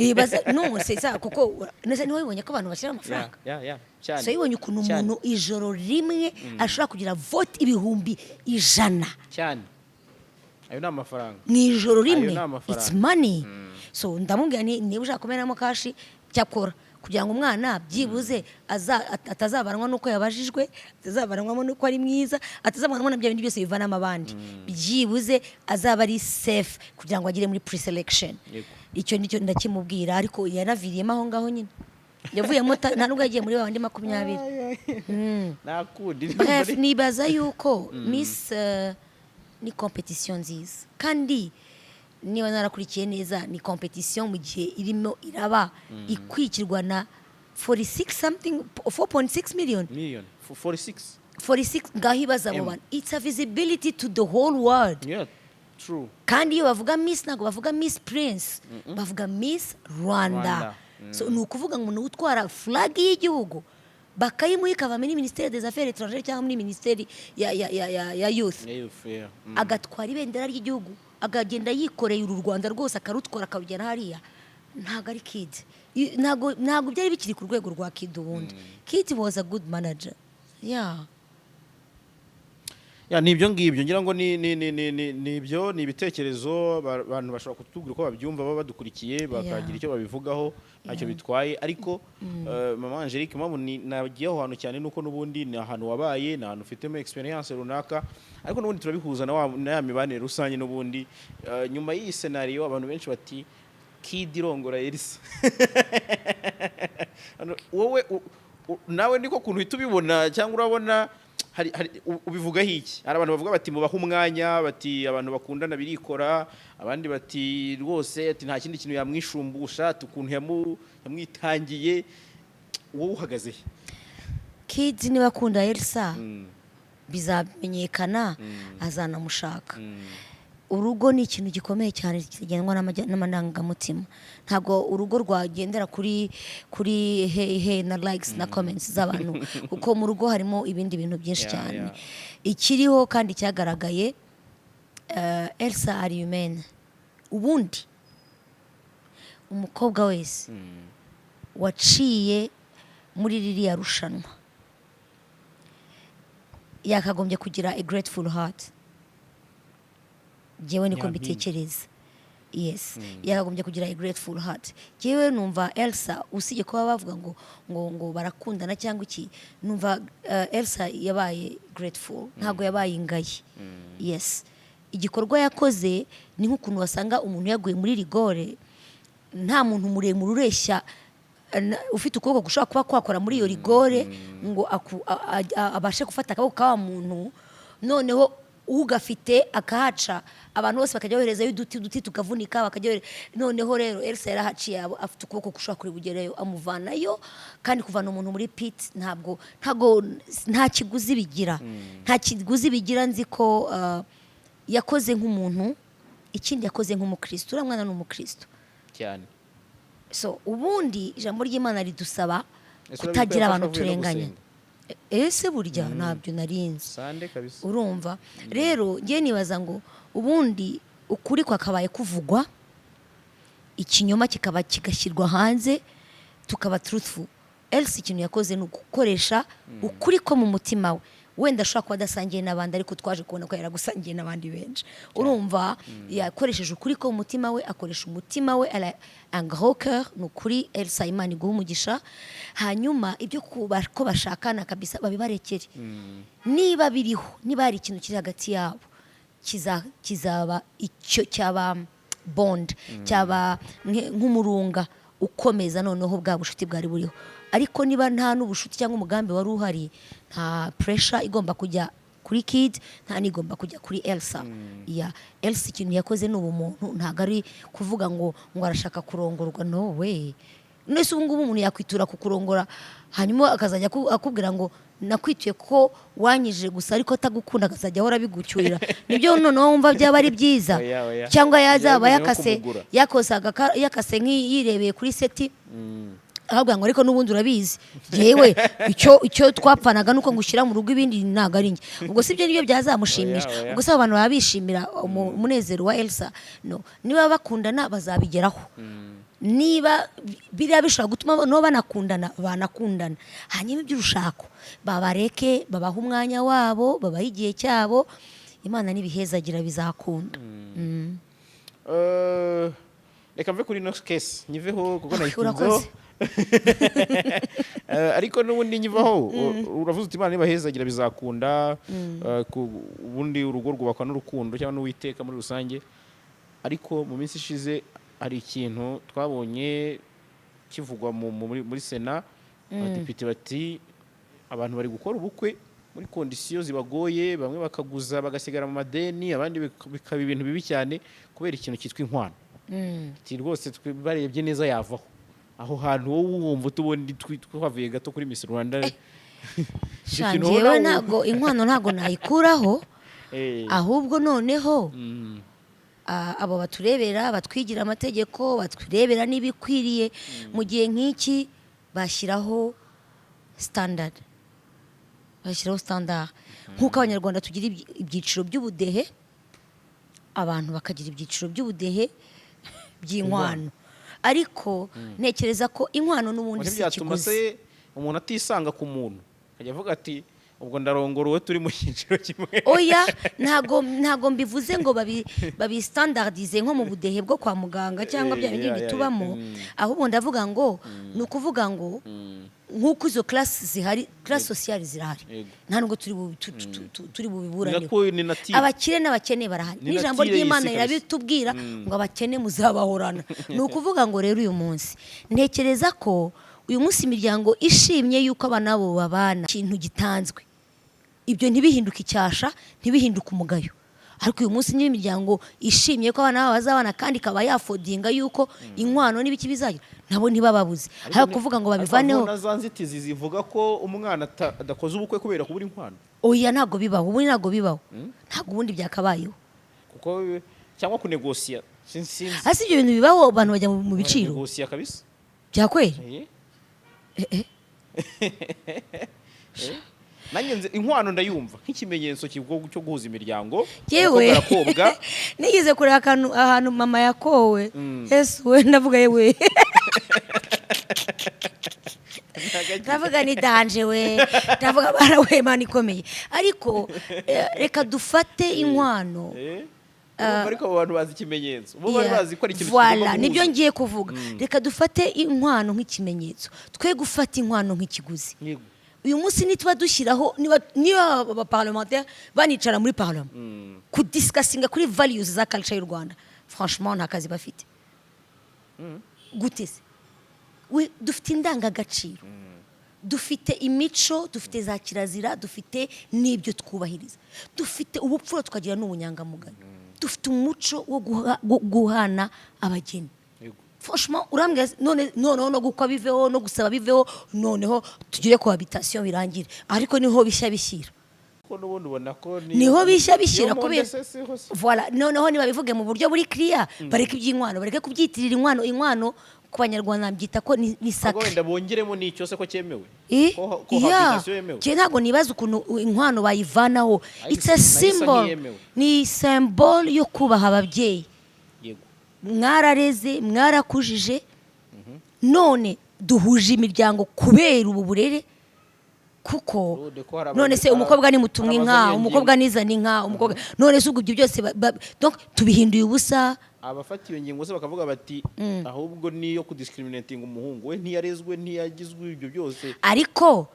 No c'est ça, kuko nese niwe wibonye ko abantu bashyira amafaranga. Ya, cyane. So yibonye ukuntu Cyane. umuntu ijoro rimwe ashobora kugira vote 100,000. Cyane, ayo ni amafaranga. Mu ijoro Ayo rimwe. ni amafaranga. It's money. So ndamubwira nti: "Niba ushaka kumenamo cash, cyakora kugira ngo umwana byibuze atazabanwa n'uko yabajijwe, atazabanwamo n'uko ari mwiza, atazabanwamo na bya bindi byose bivanamo abandi, byibuze azaba ari safe kugira ngo agere muri pre-selection." Icyo nicyo ndakimubwira, ariko yanaviriyemo aho ngaho nyine, yavuyemo nta nubwo yagiye muri babandi 20. Nakundi. Bref, nibaza yuko Miss ni competition nziza, kandi niba narakurikiye neza, ni competition mu gihe irimo iraba ikwikirwa na 46 something, 4.6 million. Million 46. 46. Ngaho ibaza abo M. bantu, it's a visibility to the whole world. Yeah, true. Kandi iyo bavuga Miss, ntabwo bavuga Miss Prince, bavuga Miss Rwanda. Rwanda. So ni ukuvuga ngo ni utwara flag y'igihugu, bakayimuha ikava muri Ministère des Affaires étrangères cyangwa muri Minisiteri ya Youth. Yeah, yeah. Agatwara ibendera ry'igihugu, akagenda yikoreye uru Rwanda rwose, akarutwara akarugera hariya. Ntabwo ari Kid. Ntabwo byari bikiri ku rwego rwa Kid. Ubundi Kid was a good manager, yeah. Ya, ni ibyo ngibyo ngira ngo ni ibyo, ni ibitekerezo abantu bashobora kutubwira uko babyumva, baba badukurikiye bakagira icyo babivugaho, ntacyo bitwaye. Ariko mama Angelique, impamvu nagiye aho hantu cyane nuko n'ubundi ni ahantu wabaye, ni ahantu ufitemo experience runaka, ariko n'ubundi turabihuza na ya mibanire rusange. N'ubundi nyuma y'iyi scenario abantu benshi bati: "Kid irongora Elsa." Hano, wowe nawe niko kuntu uhita ubibona, cyangwa urabona hari ubivugaho iki? Hari abantu bavuga bati: "Mubahe umwanya," bati: "Abantu bakundana birikora." Abandi bati: "Rwose," ati, "nta kindi kintu yamwishumbusha," ati: "Ukuntu yamwitangiye." Wowe uhagaze he? Kid niba akunda Elsa. Bizamenyekana, azanamushaka. Urugo ni ikintu gikomeye cyane kigendwa n'amarangamutima. Ntabwo urugo rwagendera kuri hey hey na likes na comments z'abantu, kuko mu rugo harimo ibindi bintu byinshi cyane. Ikiriho kandi cyagaragaye, Elsa ari humaine. Ubundi umukobwa wese waciye muri ririya rushanwa yakagombye kugira a grateful heart. Njyewe niko Nyampinga. mbitekereza. Yes, yakagombye kugira a grateful heart. Njyewe numva Elsa, usibye kuba bavuga ngo barakundana cyangwa iki, numva Elsa yabaye grateful, ntabwo yabaye ingayi. Yes, igikorwa yakoze ni nk'ukuntu wasanga umuntu yaguye muri rigole, nta muntu muremure ureshya ufite ukuboko gushobora kuba kwakora muri iyo rigole ngo abashe gufata akaboko ka wa muntu, noneho ugafite akahaca, abantu bose bakajya boherezayo uduti, uduti tukavunika, bakajya noneho rero Elsa yarahaciye, afite ukuboko gushobora kuri bugereyo, amuvanayo. Kandi kuvana umuntu muri pit ntabwo nta kiguzi bigira, nta kiguzi bigira. Nzi ko yakoze nk'umuntu, ikindi yakoze nk'umukristo. Uriya mwana ni umukristo. Cyane. So ubundi ijambo ry'Imana ridusaba Ese urabizi ko kutagira yafashe abantu avuye no turenganya. gusenga? Ese burya ntabyo narinzi. Sande kabisa. Urumva rero, ngiye nibaza ngo ubundi ukuri kwakabaye kuvugwa, ikinyoma kikaba kigashyirwa hanze, tukaba truthful. Elsa ikintu yakoze ni ugukoresha ukuri ko mu mutima we. Wenda ashobora kuba adasangiye n'abandi, ariko twaje kubona ko yaragusangiye n'abandi benshi. Urumva, yakoresheje ukuri ko mu mutima we, akoresha umutima we, elle a un grand cœur. Ni ukuri, Elsa, Imana iguha umugisha. Hanyuma ibyo ko bashakana kabisa babibarekere. Niba biriho, niba hari ikintu kiri hagati yabo, kizaba icyo cyaba bond, cyaba nk'umurunga ukomeza noneho bwa bushuti bwari buriho. Ariko niba nta n'ubushuti cyangwa umugambi wari uhari, nta pressure igomba kujya kuri Kid, nta n'igomba kujya kuri Elsa. Ya Elsa, ikintu yakoze ni ubumuntu, ntabwo ari kuvuga ngo arashaka kurongorwa. No way. None se ubu ngubu umuntu yakwitura kukurongora, hanyuma akazajya akubwira ngo nakwituye ko wanyije gusa, ariko atagukunda, akazajya ahora abigucyurira? Nibyo noneho wumva byaba ari byiza? Oya, oya. Cyangwa yazaba Byaba bimeze nko yakase kumugura. yakase nk'iyirebeye kuri seti, akavuga ngo ariko n'ubundi urabizi, yewe icyo twapfanaga nuko ngushyira mu rugo, ibindi ntabwo ari njye. Ubwo si byo nibyo byazamushimisha? Oya, oya. Ubwo se abo bantu baba bishimira umunezero wa Elsa? No, niba bakundana bazabigeraho. Niba biriya bishobora gutuma no banakundana, banakundana. Hanyuma iby'urushako babareke, babahe umwanya wabo, babahe igihe cyabo. Imana nibihezagira bizakunda. Reka mve kuri ino case, nyiveho kuko nayitinzeho. Urakoze. Ariko n'ubundi nyivaho, uravuze uti Imana nibahezagira bizakunda. Ubundi urugo rwubakwa n'urukundo cyangwa n'Uwiteka muri rusange. Ariko mu minsi ishize hari ikintu twabonye kivugwa muri Sena, abadepite bati abantu bari gukora ubukwe muri conditions zibagoye, bamwe bakaguza bagasigara mu madeni, abandi bikaba ibintu bibi cyane kubera ikintu cyitwa inkwano. Ati rwose twe barebye neza yavaho. Aho hantu wowe wumva utubundi twavuye gato kuri Miss Rwanda. Icyo Sha, kintu njyewe ubona ntabwo inkwano ntabwo nayikuraho. Ahubwo noneho abo baturebera, batwigira amategeko, baturebera n'ibikwiriye mu gihe nk'iki, bashyiraho standard, bashyiraho standard nk'uko Abanyarwanda tugira ibyiciro by'ubudehe, abantu bakagira ibyiciro by'ubudehe by'inkwano. Ariko ntekereza ko inkwano n'ubundi si Ntibyatuma ikiguzi. Se umuntu atisanga ku muntu, akajya avuga ati ubwo ndarongora uwo turi mu cyiciro kimwe? Oya, ntago mbivuze ngo babi standardize nko mu budehe bwo kwa muganga cyangwa bya bindi tubamo. Ahubwo ndavuga ngo ni ukuvuga ngo nk'uko izo classe zihari, classe sociale zirahari, nta nubwo turi bubiburaneho. Nako ni nature. Abakire n'abakene barahari. Ni N'ijambo nature y'isi ry'Imana kabisa. rirabitubwira ngo abakene muzabahorana. Ni ukuvuga ngo rero uyu munsi ntekereza ko uyu munsi imiryango ishimye yuko abana babo babana, ikintu gitanzwe, ibyo ntibihinduke icyasha, ntibihinduke umugayo. Ariko uyu munsi niba imiryango ishimye ko abana babo bazabana, kandi ikaba yaffordinga yuko inkwano n'ibiki bizagira, nabo ntibababuze. Ariko kuvuga ngo babivaneho. Ariko na za nzitizi zivuga ko umwana adakoze ubukwe kubera kubura inkwano. Oya, ntabwo bibaho. Ubundi ntabwo bibaho, ntabwo ubundi byakabayeho. Kuko cyangwa kunegosiya, sinzi. Hasi ibyo bintu bibaho, abantu bajya mu biciro. Negosiya kabisa. Byakweri. Eh. Eh, eh. Nanjye inkwano ndayumva nk'ikimenyetso cyo guhuza imiryango. Yewe. Umukobwa arakobwa. Nigeze kureba akantu ahantu mama yakowe. Yesu we, ndavuga yewe, ndavuga ni danger we, ndavuga bara we, Imana ikomeye. Ariko reka dufate inkwano. Eh? Urumva, ariko abo bantu bazi ikimenyetso, bo bari bazi ko ari ikintu Voilà, kigomba nibyo guhuza. ngiye kuvuga. Reka dufate inkwano nk'ikimenyetso, twe gufata inkwano nk'ikiguzi. Uyu munsi nituba dushyiraho, niba abaparlementaire banicara muri parlement kudiscussinga kuri values za culture y'u Rwanda, franchement nta kazi bafite. Gute se? Dufite indangagaciro, dufite imico, dufite za kirazira, dufite n'ibyo twubahiriza, dufite ubupfura, tukagira n'ubunyangamugayo, dufite umuco wo guhana abageni. Franchement urambwira none noneho no gukwa biveho, no gusaba biveho, noneho tugire cohabitation birangire. Ariko niho bishya bishyira. Ko n'ubundi ubona ko ni Niho bishya bishyira. niyo Kubera monde se siho se. Voilà, noneho nibabivuge mu buryo buri clear, bareke iby'inkwano, bareke kubyitirira inkwano. Inkwano ku Banyarwanda mbyita ko ni Ahubwo sacré. wenda bongeremo n'icyo se ko cyemewe, Eh? ko Yeah. cohabitation yemewe. Njye ntabwo nibaza ukuntu inkwano bayivanaho. Ariko It's a nayo isa symbol. nk'iyemewe. Ni symbol yo kubaha ababyeyi. Mwarareze, mwarakujije, none duhuje imiryango kubera ubu burere, kuko Rude ko hari none se umukobwa nimutumwa hari inka, abazanye iyo umukobwa ngingo. nizana inka, umukobwa, none se ubwo ibyo byose donc tubihinduye ubusa. Abafata iyo ngingo se bakavuga bati ahubwo niyo kudiscriminating umuhungu, we ntiyarezwe, ntiyagizwe ibyo byose. Ariko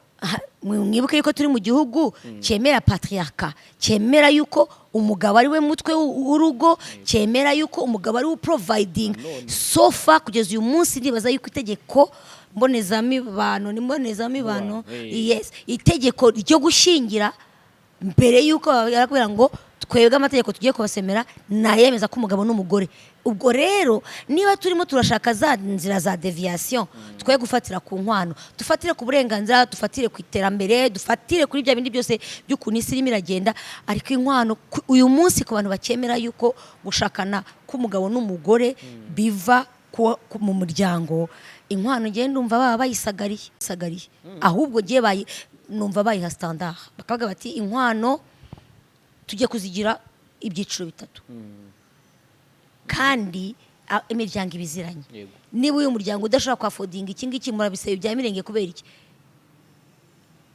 mwibuke yuko turi mu gihugu cyemera patriarcat, cyemera yuko umugabo ari we mutwe w'urugo, cyemera yuko umugabo ari we providing. None. So far kugeza uyu munsi ndibaza yuko itegeko mbonezamibano ni mbonezamibano. Mubano. Yes, itegeko ryo gushyingira, mbere yuko barakubwira ngo twebwe amategeko tugiye kubasemera nayemeza ko umugabo n'umugore. Ubwo rero niba turimo turashaka za nzira za déviation, twe gufatira ku nkwano, dufatire ku burenganzira, dufatire ku iterambere, dufatire kuri bya bindi byose by'ukuntu isi irimo iragenda. Ariko inkwano uyu munsi ku bantu bakemera yuko gushakana k'umugabo n'umugore biva mu muryango, inkwano ngiye ndumva baba bayisagariye sagariye. Ahubwo ngiye bayi numva bayiha standard, bakavuga bati inkwano tujye kuzigira ibyiciro bitatu, kandi imiryango ibiziranye. Niba uyu muryango udashobora kwaffordinga iki ngiki, murabisaba ibya mirenge kubera iki?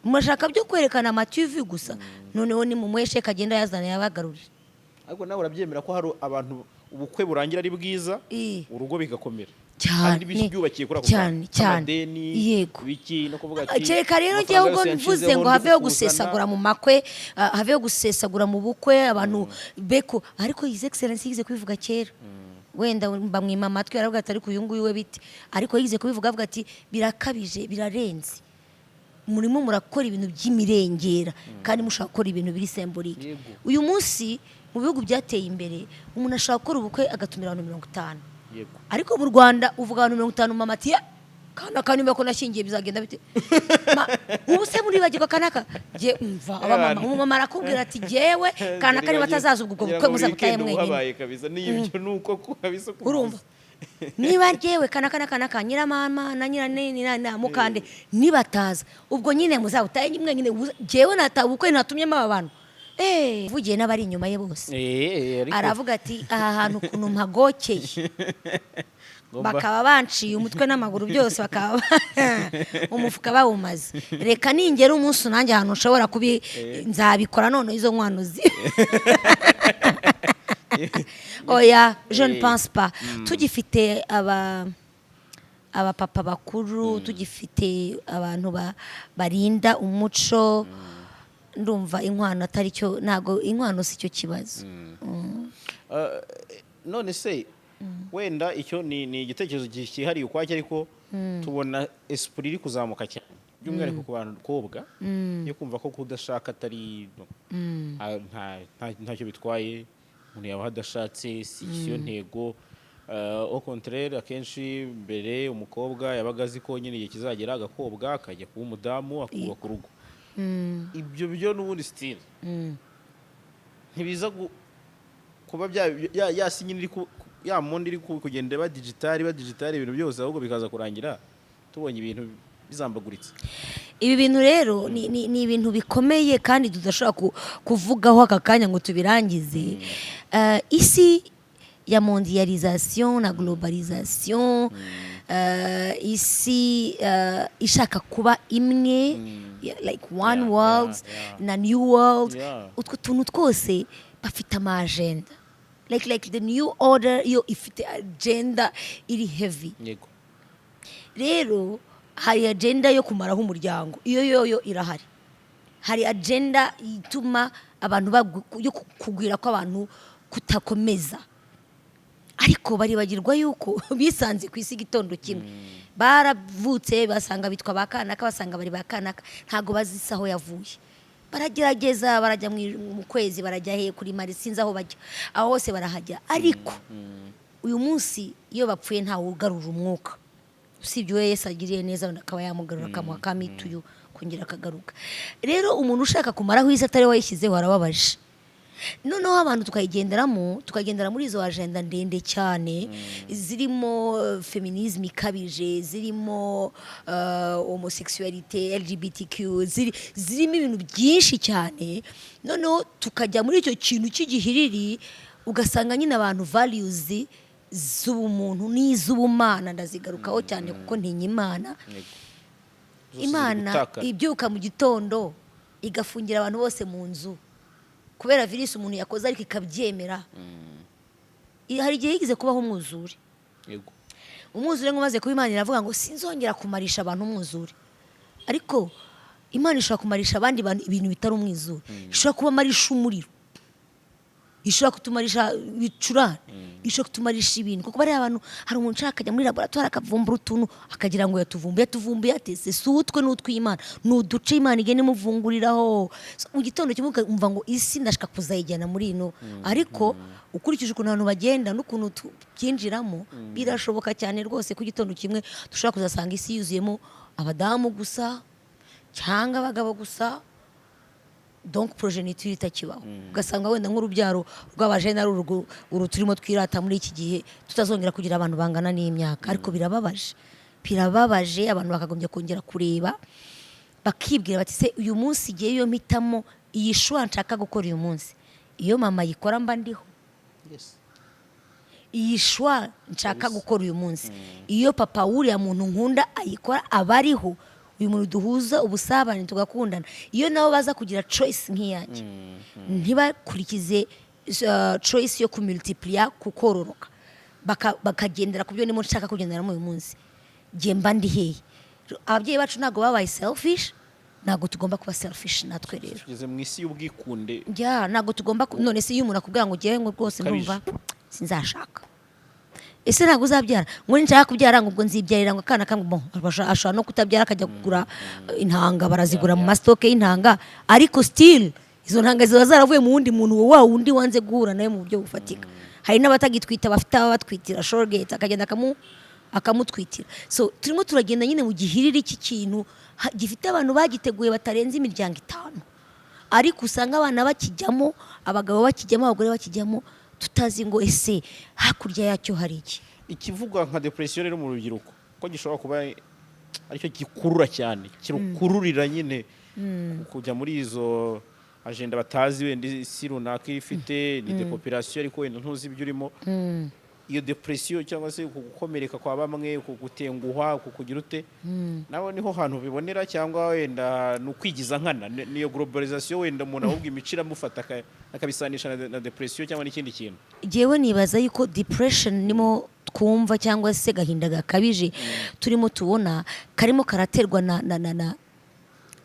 Murashaka byo kwerekana amatuvi gusa. Noneho ni mu mweshe kagenda yazana yabagarurira. Ariko nawe urabyemera ko hari abantu ubukwe burangira ari bwiza, urugo bigakomera, Cyane. kandi byubakiye kuri ako Cyane, kantu cyane. k'amadeni, biki, no kuvuga ati Kereka rero amafaranga njyewe ubwo yose mvuze yanshizeho ngo ndi haveho kukuzana. gusesagura mu makwe, haveho gusesagura mu bukwe, abantu beko. Ariko His Excellence yize kubivuga kera, wenda bamwima amatwi, aravuga ati ariko uyu nguyu we bite? Ariko yize kubivuga avuga ati birakabije, birarenze, murimo murakora ibintu by'imirengera kandi mushaka gukora ibintu biri symbolique. Uyu munsi mu bihugu byateye imbere umuntu ashobora gukora ubukwe agatumira abantu 50. Ariko mu Rwanda uvuga abantu 50, mama ati "Ya, kana kanimba ko nashyingiye bizagenda bite?" Ubu se muribagirwa kanaka? Jye umva, abamama, umumama arakubwira ati jyewe kanaka niba atazaza ubwo Ngira bukwe ngo muzabutaye weekend mwenyine. uhabaye kabisa n'ibyo nuko kabisa kuvuze. Urumva niba njyewe kanaka na kanaka, nyiramama na nyiranini na mukande nibataza, ubwo nyine muzabutaye mwenyine. Jyewe nataha ubukwe natumyemo aba bantu, vugiye n'abari inyuma ye bose. Ariko Aravuga ati aha hantu ukuntu mpagokeye, bakaba banciye umutwe n'amaguru byose, bakaba umufuka bawumaze, reka ningera umunsi nanjye ahantu nshobora kubi nzabikora. None izo nkwano zi, oya, je ne pense pas. Tugifite aba abapapa bakuru, tugifite abantu barinda umuco, ndumva inkwano atari cyo, ntabwo inkwano si cyo kibazo. None se wenda icyo ni igitekerezo cyihariye ukwacyo, ariko tubona esprit iri kuzamuka cyane By'umwihariko ku bakobwa, yo kumva ko kudashaka atari ntacyo bitwaye, umuntu yaba adashatse si yo ntego. Au contraire, akenshi mbere umukobwa yabaga azi ko nyine igihe kizagera agakobwa, akajya kuba umudamu, akubaka urugo. Ibyo byo n'ubundi still ntibiza kuba bya ya si nyine iri ya monde iri kugenda iba digital, iba digital ibintu byose, ahubwo bikaza kurangira tubonye ibintu bizambaguritse. Ibi bintu rero ni ibintu bikomeye kandi tudashobora kuvugaho aka kanya ngo tubirangize. Isi ya mondialisation na globalisation, isi ishaka kuba imwe, like one world na new world, utwo tuntu twose bafite ama agenda, like the new order yo ifite agenda iri heavy. Rero hari agenda yo kumaraho umuryango, iyo yoyo irahari. Hari agenda ituma abantu yo kugwira kw'abantu kutakomeza, ariko baribagirwa yuko bisanze ku isi igitondo kimwe, baravutse basanga bitwa ba kanaka, basanga bari ba kanaka, ntabwo bazi isi aho yavuye. Baragerageza, barajya mu kwezi, barajya he kuri Mars, sinzi aho bajya, aho hose barahajya, ariko uyu munsi iyo bapfuye ntawe ugarura umwuka, usibye uwo Yesu agiriye neza, wenda akaba yamugarura, akamuha kamituyu kongera akagaruka. Rero umuntu ushaka kumaraho isi atari we wayishyizeho arababaje. Noneho abantu tukayigenderamo, tukagendera muri izo agenda ndende cyane zirimo feminisme ikabije, zirimo homosexualité, LGBTQ, zirimo ibintu byinshi cyane. Noneho tukajya muri icyo kintu cy'igihiriri, ugasanga nyine abantu values z'ubumuntu n'iz'ubumana, ndazigarukaho cyane kuko ntinya Imana. Zose ziri Imana gutakara. ibyuka mu gitondo igafungira abantu bose mu nzu kubera virisi umuntu yakoze, ariko ikabyemera. Hari igihe yigeze kubaho umwuzure. Umwuzure ngo umaze kuba, Imana iravuga ngo sinzongera kumarisha abantu umwuzure. Ariko Imana ishobora kumarisha abandi bantu ibintu bitari umwuzure, ishobora kubamarisha umuriro, ishobora kutumarisha ibicurane, ishobora kutumarisha ibintu, kuko bariya abantu, hari umuntu ushaka akajya muri laboratoire akavumbura utuntu, akagira ngo yatuvumbuye. Yatuvumbuye atese? Si utwe, ni utw'Imana, ni uduce Imana igenda imuvunguriraho. So, mu gitondo kimwe ukumva ngo isi ndashaka kuzayijyana muri ino, ariko ukurikije ukuntu abantu bagenda n'ukuntu tubyinjiramo, birashoboka cyane rwose ko igitondo kimwe dushobora kuzasanga isi yuzuyemo abadamu gusa cyangwa abagabo gusa, donc progéniture itakibaho, ugasanga wenda nk'urubyaro rw'abajene ari urwo uru turimo twirata muri iki gihe, tutazongera kugira abantu bangana n'imyaka. Ariko birababaje, birababaje. Abantu bakagombye kongera kureba, bakibwira bati: se uyu munsi igihe iyo mpitamo iyi choix nshaka gukora uyu munsi, iyo mama ayikora mba ndiho? Iyi choix nshaka gukora uyu munsi, iyo papa wuriya muntu nkunda ayikora aba ariho? Uyu muntu duhuza ubusabane tugakundana, iyo nabo baza kugira choice nk'iyanjye, ntibakurikize choice yo kumultiplier, kukororoka, bakagendera ku byo ndimo nshaka kugenderamo uyu munsi, njye mba ndi hehe? Ababyeyi bacu ntabwo babaye selfish, ntabwo tugomba kuba selfish natwe rero. Tugeze mu isi y'ubwikunde. Ya, ntabwo tugomba none se iyo umuntu akubwira ngo ugewe ngo rwose Ukabije. ndumva sinzashaka, ese ntabwo uzabyara? Ngo ninshaka kubyara, ngo ubwo nzibyarira ngo akana kamwe. Bon, ashobora no kutabyara, akajya kugura intanga, barazigura mu ma stock y'intanga, ariko still izo ntanga ziba zaravuye mu wundi muntu, wa wundi wanze guhura nawe mu buryo bufatika. Hari n'abatagitwita, bafite ababatwitira, surrogate, akagenda akamutwitira. So turimo turagenda nyine mu gihiriri cy'ikintu gifite abantu bagiteguye batarenze imiryango 5, ariko usanga abana bakijyamo, abagabo bakijyamo, abagore bakijyamo, tutazi ngo ese hakurya yacyo hari iki? Ikivugwa nka depression rero mu rubyiruko, ko gishobora kuba aricyo gikurura cyane, kirukururira nyine kujya muri izo agenda batazi, wenda isi runaka ifite ni depopulation, ariko wenda ntuzi ibyo urimo. Iyo depression cyangwa se uku gukomereka kwa bamwe, uku gutenguhwa, uku kugira ute, nawe niho hantu bibonera, cyangwa wenda ni ukwigiza nkana, niyo globalization, wenda umuntu ahubwo imico iramufata akabisanisha na depression cyangwa n'ikindi kintu? Jyewe nibaza yuko depression nimo twumva cyangwa se gahinda gakabije turimo tubona karimo karaterwa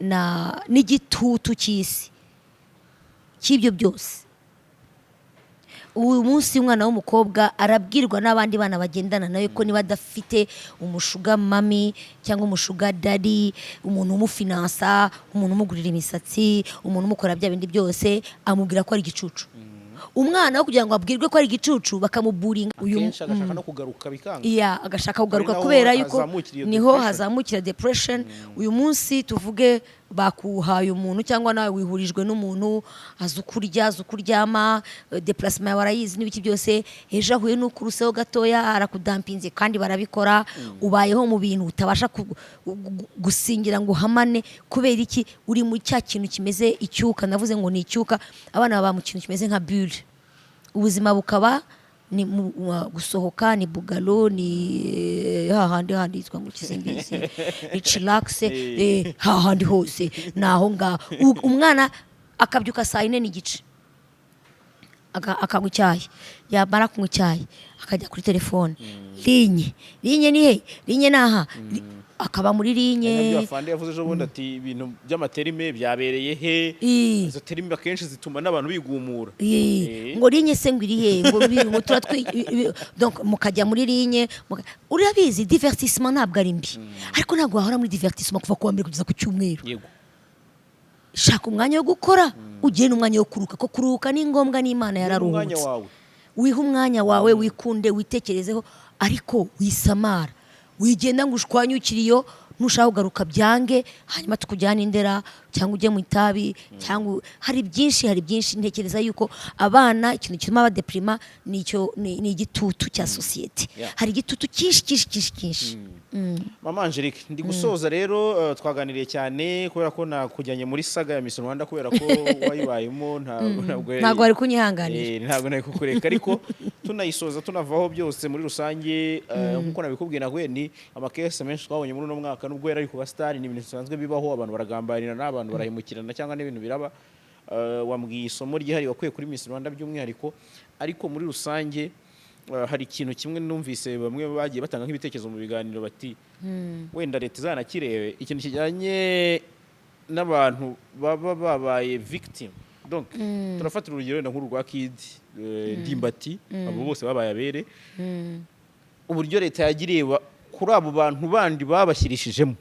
na n'igitutu cy'isi cy'ibyo byose. Uyu munsi umwana w'umukobwa arabwirwa n'abandi bana bagendana nawe ko niba adafite umusugar mummy cyangwa umusugar daddy, umuntu umufinansa, umuntu umugurira imisatsi, umuntu umukora bya bindi byose, amubwira ko ari igicucu. Umwana wo kugira ngo abwirwe ko ari igicucu, bakamuburinga uyu Akenshi agashaka no kugaruka bikanga. Iya, agashaka kugaruka Ari naho kubera yuko hazamukira iyo niho depression. Hazamukira depression. Uyu munsi tuvuge bakuhaye umuntu cyangwa nawe wihurijwe n'umuntu, azi uko urya, azi uko uryama, déplacement yawe arayizi n'ibiki byose. Ejo ahuye n'uko uruseho gatoya, arakudampinze, kandi barabikora. Ubayeho mu bintu utabasha gusingira ngo uhamane. Kubera iki? Uri mu cya kintu kimeze icyuka. Navuze ngo ni icyuka. Abana baba mu kintu kimeze nka bulle, ubuzima bukaba ni gusohoka, ni bugalo, ni hahandi handi yitwa ngo kisimbizi, ni chillax, hahandi hose ni aho ngaho. Umwana akabyuka saa 4:30, akanywa icyayi, yamara kunywa icyayi akajya kuri telefone, ligne, ligne ni he? Ligne ni aha. Akaba muri Ari nabyo ligne. Afande yavuze ejo bundi ati ibintu by'amaterime byabereye he? Izo terime akenshi zituma n'abantu bigumura. Ngo ligne se ngo iri he? Ngo ngo turatwi donc mukajya muri ligne, urabizi, divertissement ntabwo ari mbi, ariko ntabwo wahora muri divertissement kuva ku wa mbere kugeza ku cyumweru. Shaka umwanya wo gukora, ugire n'umwanya wo kuruhuka, ko kuruhuka ni ngombwa, n'Imana Umwanya yararuhutse. wawe. Wihe umwanya wawe, wikunde, witekerezeho, ariko wisamara, wigenda ngo ushwanyukire iyo nushaka kugaruka byange, hanyuma tukujyane indera cyangwa ujye mu itabi cyangwa hari byinshi, hari byinshi. Ntekereza yuko abana ikintu gituma badeprima ni icyo, ni igitutu cya sosiyete. Hari igitutu cyinshi, cyinshi, cyinshi, cyinshi. Mama Angelique, ndi gusoza rero. Twaganiriye cyane kubera ko nakujyanye muri saga ya Miss Rwanda, kubera ko wayibayemo, ntabwo Ntabwo wari kunyihanganira. Ntabwo nari kukureka, ariko tunayisoza, tunavaho byose muri rusange, nkuko nabikubwiye, nahuye ni amakese menshi twabonye muri uno mwaka. Nubwo yari ari ku basitari, ni ibintu bisanzwe bibaho, abantu baragambanirana, abantu barahemukirana cyangwa n'ibintu biraba. Wambwiye isomo ryihariye wakuye kuri Miss Rwanda by'umwihariko, ariko muri rusange hari ikintu kimwe numvise bamwe bagiye batanga nk'ibitekerezo mu biganiro, bati wenda leta izanakirebe ikintu kijyanye n'abantu baba babaye victim. Donc turafatira urugero wenda nk'uru rwa Kid, Ndimbati, abo bose babaye abere, uburyo leta yajya ireba kuri abo bantu bandi babashyirishijemo.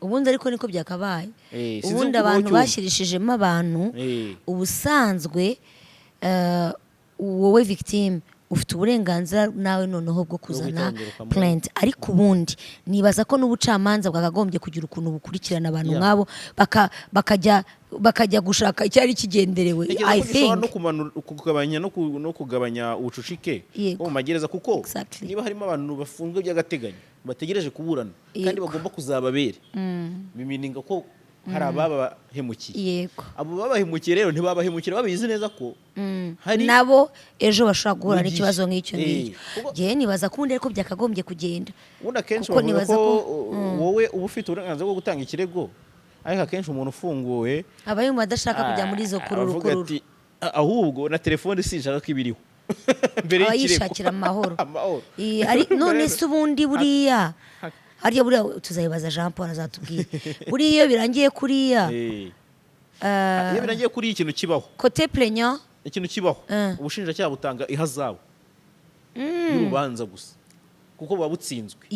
Ubundi ariko niko byakabaye. Sinzi Ubundi uko abantu ucyumva. bashyirishijemo abantu, ubusanzwe wowe victime ufite uburenganzira nawe noneho bwo kuzana guhita wongera plainte. Ariko ubundi nibaza ko n'ubucamanza bwakagombye kugira ukuntu bukurikirana abantu nk'abo, bakajya gushaka icyari kigenderewe. Ntekereza I ko gishobora think no kugabanya no kugabanya ubucucike bwo mu magereza, kuko niba harimo abantu bafunzwe by'agateganyo bategereje kuburana kandi bagomba kuzaba abere, bimininga ko hari ababahemukiye. Abo babahemukiye rero ntibabahemukira babizi neza ko hari Nabo ejo bashobora guhura mu gihe. n'ikibazo nk'icyo ngicyo. Njyewe nibaza ko ubundi ariko byakagombye kugenda. Ubundi akenshi Kuko bavuga nibaza ko ko- wowe uba ufite uburenganzira bwo gutanga ikirego, ariko akenshi umuntu ufunguwe aba yumva adashaka kujya muri izo kururu avuga kururu. ati: "Ahubwo na telefone sinshaka ko ibiriho mbere Aba y'ikirego." yishakira amahoro. Amahoro. None se ubundi buriya harya buriya tuzayibaza Jean Paul azatubwira, buriya iyo birangiye kuriya, Iyo birangiye kuri ikintu kibaho, côté plaignant, ikintu kibaho, ubushinjacyaha butanga ihazabu y'urubanza gusa, kuko buba butsinzwe.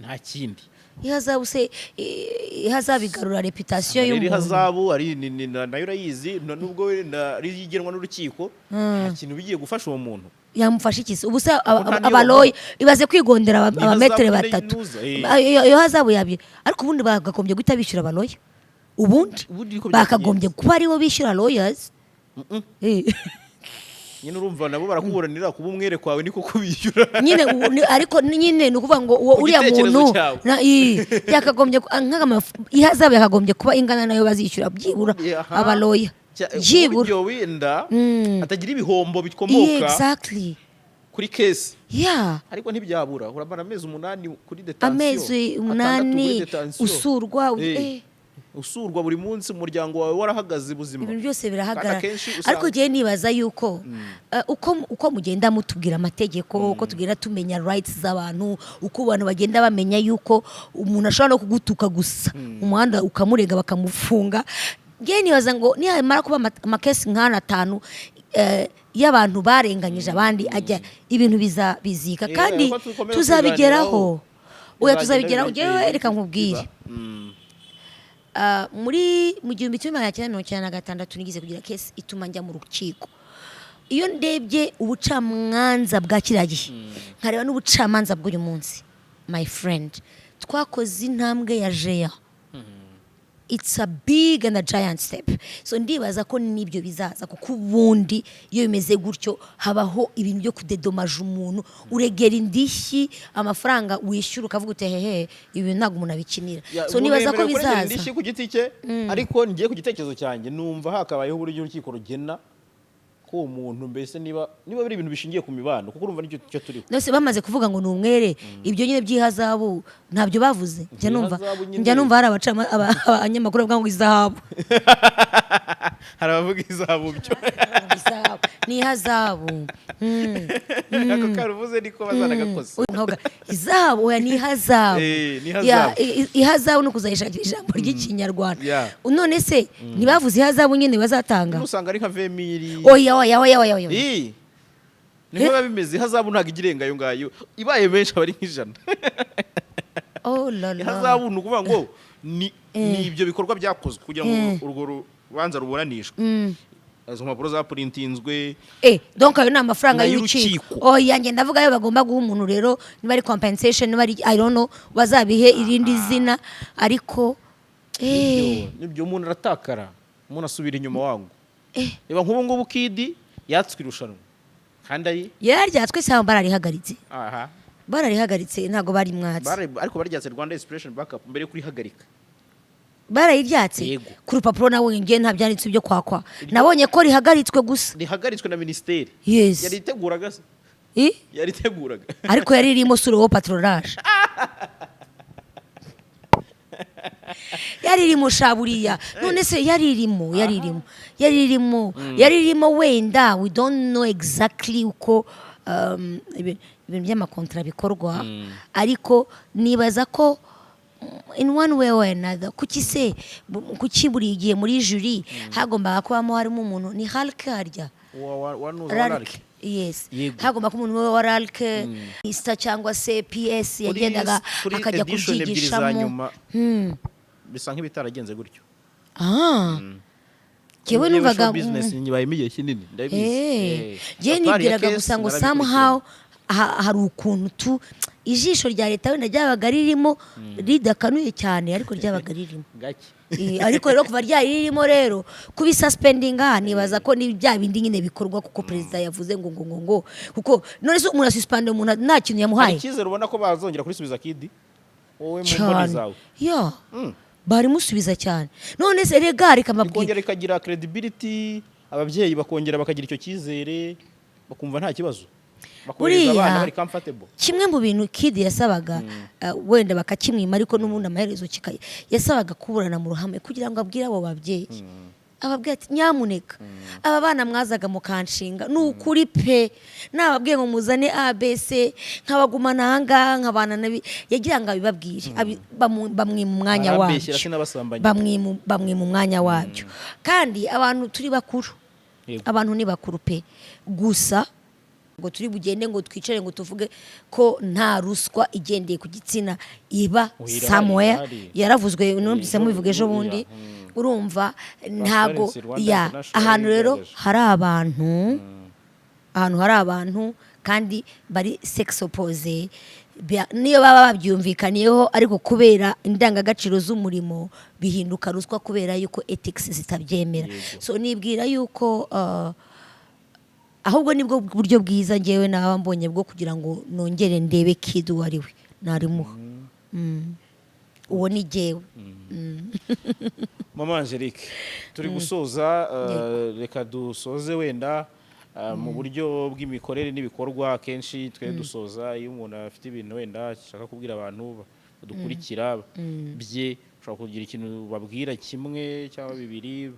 Nta kindi. Ihazabu se ihazabu igarura réputation Rero y'umuntu? Ihazabu ari nayo urayizi, nubwo wenda ari igenwa n'urukiko, nta kintu bigiye gufasha uwo muntu. Yamufasha iki se? Ubu se Kuko nta niyo abaloya, ibaze kwigondera Ni ihazabu abametere nyine batatu. yinuza, Iyo hazabu yabye, ariko ubundi bakagombye guhita bishyura abaloya ubundi. Ubundi niko Bakagombye byagenze. kuba aribo bishyura lawyers. Nyine urumva nabo barakuburanira, kuba umwere kwawe niko kubishyura. Nyine ariko nyine ni ukuvuga ngo uwo Ku uriya gitekerezo muntu cyawe. Yakagombye ihazabu yakagombye kuba ingana nayo bazishyura byibura abaloya. Byibura. Uburyo wenda atagira ibihombo bikomoka kuri case, ariko ntibyabura, uramara amezi 8 kuri détention, Amezi 6 kuri 8 détention. usurwa, Usurwa buri munsi, umuryango wawe warahagaze, ubuzima. Ibintu byose birahagarara. Kandi akenshi Ariko ngiye nibaza yuko uko mugenda mutubwira amategeko, uko tugenda tumenya rights z'abantu, uko abantu bagenda bamenya yuko umuntu ashobora no kugutuka gusa umuhanda ukamurega bakamufunga, ngiye nibaza ngo nihamara kuba amakesi nk'ano atanu, y'abantu barenganyije abandi ajya, ibintu bizika kandi Uko dukomeza tuzabigeraho. kubiganiraho, Oya, bizagenda tuzabigeraho. Njyewe reka nkubwire. biba. Muri mu 1996 nigeze kugira case ituma njya mu rukiko. Iyo ndebye ubucamanza bwa kiriya gihe, nkareba n'ubucamanza bw'uyu munsi, my friend, twakoze intambwe ya jeya. It's a big and a giant step. So ndibaza ko n'ibyo bizaza, kuko ubundi iyo bimeze gutyo habaho ibintu byo kudedomaja umuntu, uregera indishyi, amafaranga wishyura, ukavuga uti: "Hehe, ibi bintu ntabwo umuntu abikinira." Ya, So umuntu nibaza ko yemerewe kuregera bizaza. indishyi ku giti cye, ariko ngiye ku gitekerezo cyanjye numva hakabayeho uburyo urukiko rugena ko uwo muntu, mbese niba biri ibintu bishingiye ku mibano, kuko urumva nicyo cyo turiho. Nose bamaze kuvuga ngo ni umwere, ibyo nyine by'ihazabu ntabyo bavuze. Njya numva Ihazabu nyine. Njya numva hari abanyamakuru bavuga ngo izahabu. Hari abavuga izahabu byo. Izahabu ni ihazabu. Ako karuvuze niko bazanagakoze. Nkavuga izahabu, oya, ni ihazabu. Ni ihazabu. Ya, ihazabu ni ukuzayishakira ijambo ry'Ikinyarwanda. None se ntibavuze ihazabu nyine bazatanga? Usanga ari nka 20 000. Oya, oya, oya, oya, oya. Ii. Niko biba bimeze. Ihazabu ntabwo igira irenga ayo ngayo, ibaye menshi aba ari nk'ijana. Oh la la. Ihazabu ni ukuvuga ngo ni ibyo bikorwa byakozwe kugira ngo urwo rubanza ruburanishwe, izo mpapuro zapurintinzwe. Donc ayo ni amafaranga N'ay'urukiko. y'urukiko. Oya, njye ndavuga ayo bagomba guha umuntu rero, niba ari compensation, niba ari, I don't know, bazabihe irindi zina, ariko Nibyo, umuntu aratakara, umuntu asubira inyuma wangu. Reba nk'ubu ngubu Kidi yatswe irushanwa kandi ari Yararyatswe cyangwa bararihagaritse? Aha. Bararihagaritse, ntabwo bari mwatse. Ariko baryatse Rwanda Inspiration Backup mbere yo kurihagarika. Barayiryatse? Yego. Ku rupapuro nabonye ngiye nta byanditse byo kwakwa, nabonye ko rihagaritswe gusa. Rihagaritswe na minisiteri. Yes. Yariteguraga se? I? Yariteguraga. Ariko yari irimo sous le patronage, yari irimo shaburiya. None se yari irimo, yari irimo, yari irimo, yari irimo. Wenda we don't know exactly uko ibintu by'amakontra bikorwa, ariko nibaza ko in one way or another, kuki se kuki buri gihe muri jury hagombaga kubamo harimo umuntu ni RALC harya? Wa RALC. RALC. Yes. Yego. Hagomba kuba umuntu wa RALC, ista cyangwa se PS yagendaga Kuri akajya edition ebyiri za kubyigishamo. nyuma bisa nk'ibitaragenze gutyo. Ah, njyewe Njyewe numvaga show business nyibayemo igihe kinini, ndabizi. Njyewe Apart ya nibwiraga case, gusa ngo narabikurikiranye. somehow hari ukuntu tu ijisho rya leta wenda ryabaga ririmo ridakanuye cyane, ariko ryabaga ririmo. Gake. Ariko rero kuva ryari ririmo rero kubisuspendinga, nibaza ko ni bya bindi nyine bikorwa kuko perezida yavuze ngo kuko none se umuntu asuspende umuntu nta kintu Hari yamuhaye? icyizere ubona ko bazongera kurisubiza Kidi, wowe mu mboni Cyane. zawe? Ya, barimusubiza cyane. None se rega, reka mbabwire. Ikongera ikagira credibility, ababyeyi bakongera bakagira icyo cyizere, bakumva nta kibazo, bakohereza Buriya, abana bari comfortable. Kimwe mu bintu Kidi yasabaga, wenda bakakimwima, ariko n'ubundi amaherezo kikaya, yasabaga kuburana mu ruhame kugira ngo abwire abo babyeyi, ababwira ati: "Nyamuneka, aba bana mwazaga mukanshinga, ni ukuri pe, nababwiye ngo muzane abc nkabagumana ahangaha nkabana nabi." Yagira ngo abibabwire, bamwima umwanya Arambeshyera, wabyo. sinabasambanya. Bamwima umwanya wabyo. Kandi abantu turi bakuru. Abantu ni bakuru pe. Gusa ngo turi bugende ngo twicare ngo tuvuge ko nta ruswa igendeye ku gitsina iba Oya, irahari, somewhere. irahari. Yaravuzwe, numvise mubivuga ejo bundi. Urumva ntago Transparency Rwanda ya International ahantu rero yarigaragaje. hari abantu, ahantu hari abantu kandi bari sex opposé, niyo baba babyumvikaniyeho, ariko kubera indangagaciro z'umurimo bihinduka ruswa, kubera yuko ethics zitabyemera. So nibwira yuko ahubwo nibwo buryo bwiza ngewe naba mbonye bwo kugira ngo nongere ndebe Kid uwo ari we, narimuha. Uwo ni jyewe. Mama Angelique, turi gusoza. Reka dusoze wenda mu buryo bw'imikorere n'ibikorwa. Akenshi twe dusoza iyo umuntu afite ibintu wenda ashaka kubwira abantu badukurikira bye, ushobora kugira ikintu babwira kimwe cyangwa bibiri.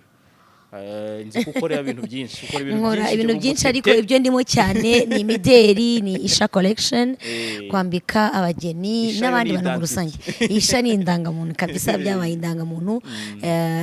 Nzi ko ukora ibintu byinshi, ukora ibintu Nkora byinshi. ibintu Uri byinshi, ariko umutete. ibyo ndimo cyane ni imideri, ni Isha Collection, kwambika abageni Isha n'abandi ni bantu muri identity. rusange. Isha ni indangamuntu kabisa, byabaye indangamuntu.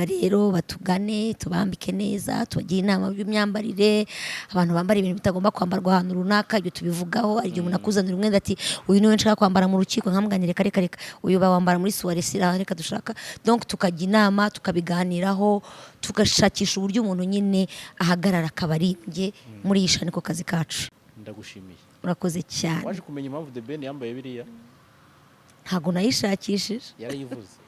Rero batugane, tubambike neza, tubagire inama y'imyambarire. Abantu bambara ibintu bitagomba kwambarwa ahantu runaka, ibyo tubivugaho. Hari igihe umuntu akuzanira umwenda ati: "Uyu niwe nshaka kwambara mu rukiko." Nkamuganira: "Reka, reka, reka, uyu bawambara muri soirée, sira reka dushaka." Donc tukajya inama, tukabiganiraho, tugashakisha uburyo umuntu nyine ahagarara akaba arimbye muri iyi niko kazi kacu. Ndagushimiye. Urakoze cyane. Waje kumenya impamvu The Ben yambaye biriya? Ntabwo nayishakishije. Yarayivuze.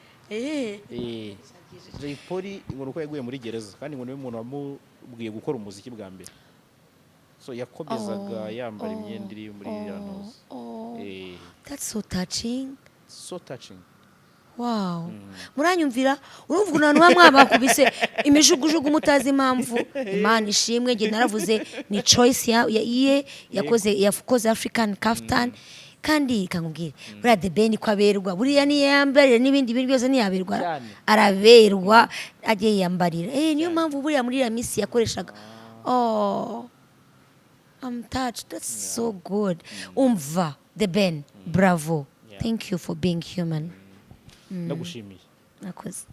Jay Polly ngo nuko yaguye muri gereza, kandi ngo niwe muntu wamubwiye gukora umuziki bwa mbere, so yakomezaga yambara imyenda iri muri iriya ntuza. That's so touching. So touching. Wow, muranyumvira? Urumva ukuntu abantu baba mwabakubise imijugujugu mutazi impamvu. Imana ishimwe, njye naravuze ni choice ye yakoze African kaftan. Kandi kankubwire, buriya The Ben ko aberwa, buriya niyo yambarira n'ibindi bintu byose ntiyaberwa. Cyane. Araberwa, ajye yiyambarira. Niyo mpamvu buriya muri iriya minsi yakoreshaga. Oh, I'm touched. That's so good. Umva, The Ben, bravo. Thank you for being human. Ndagushimiye. Nakoze.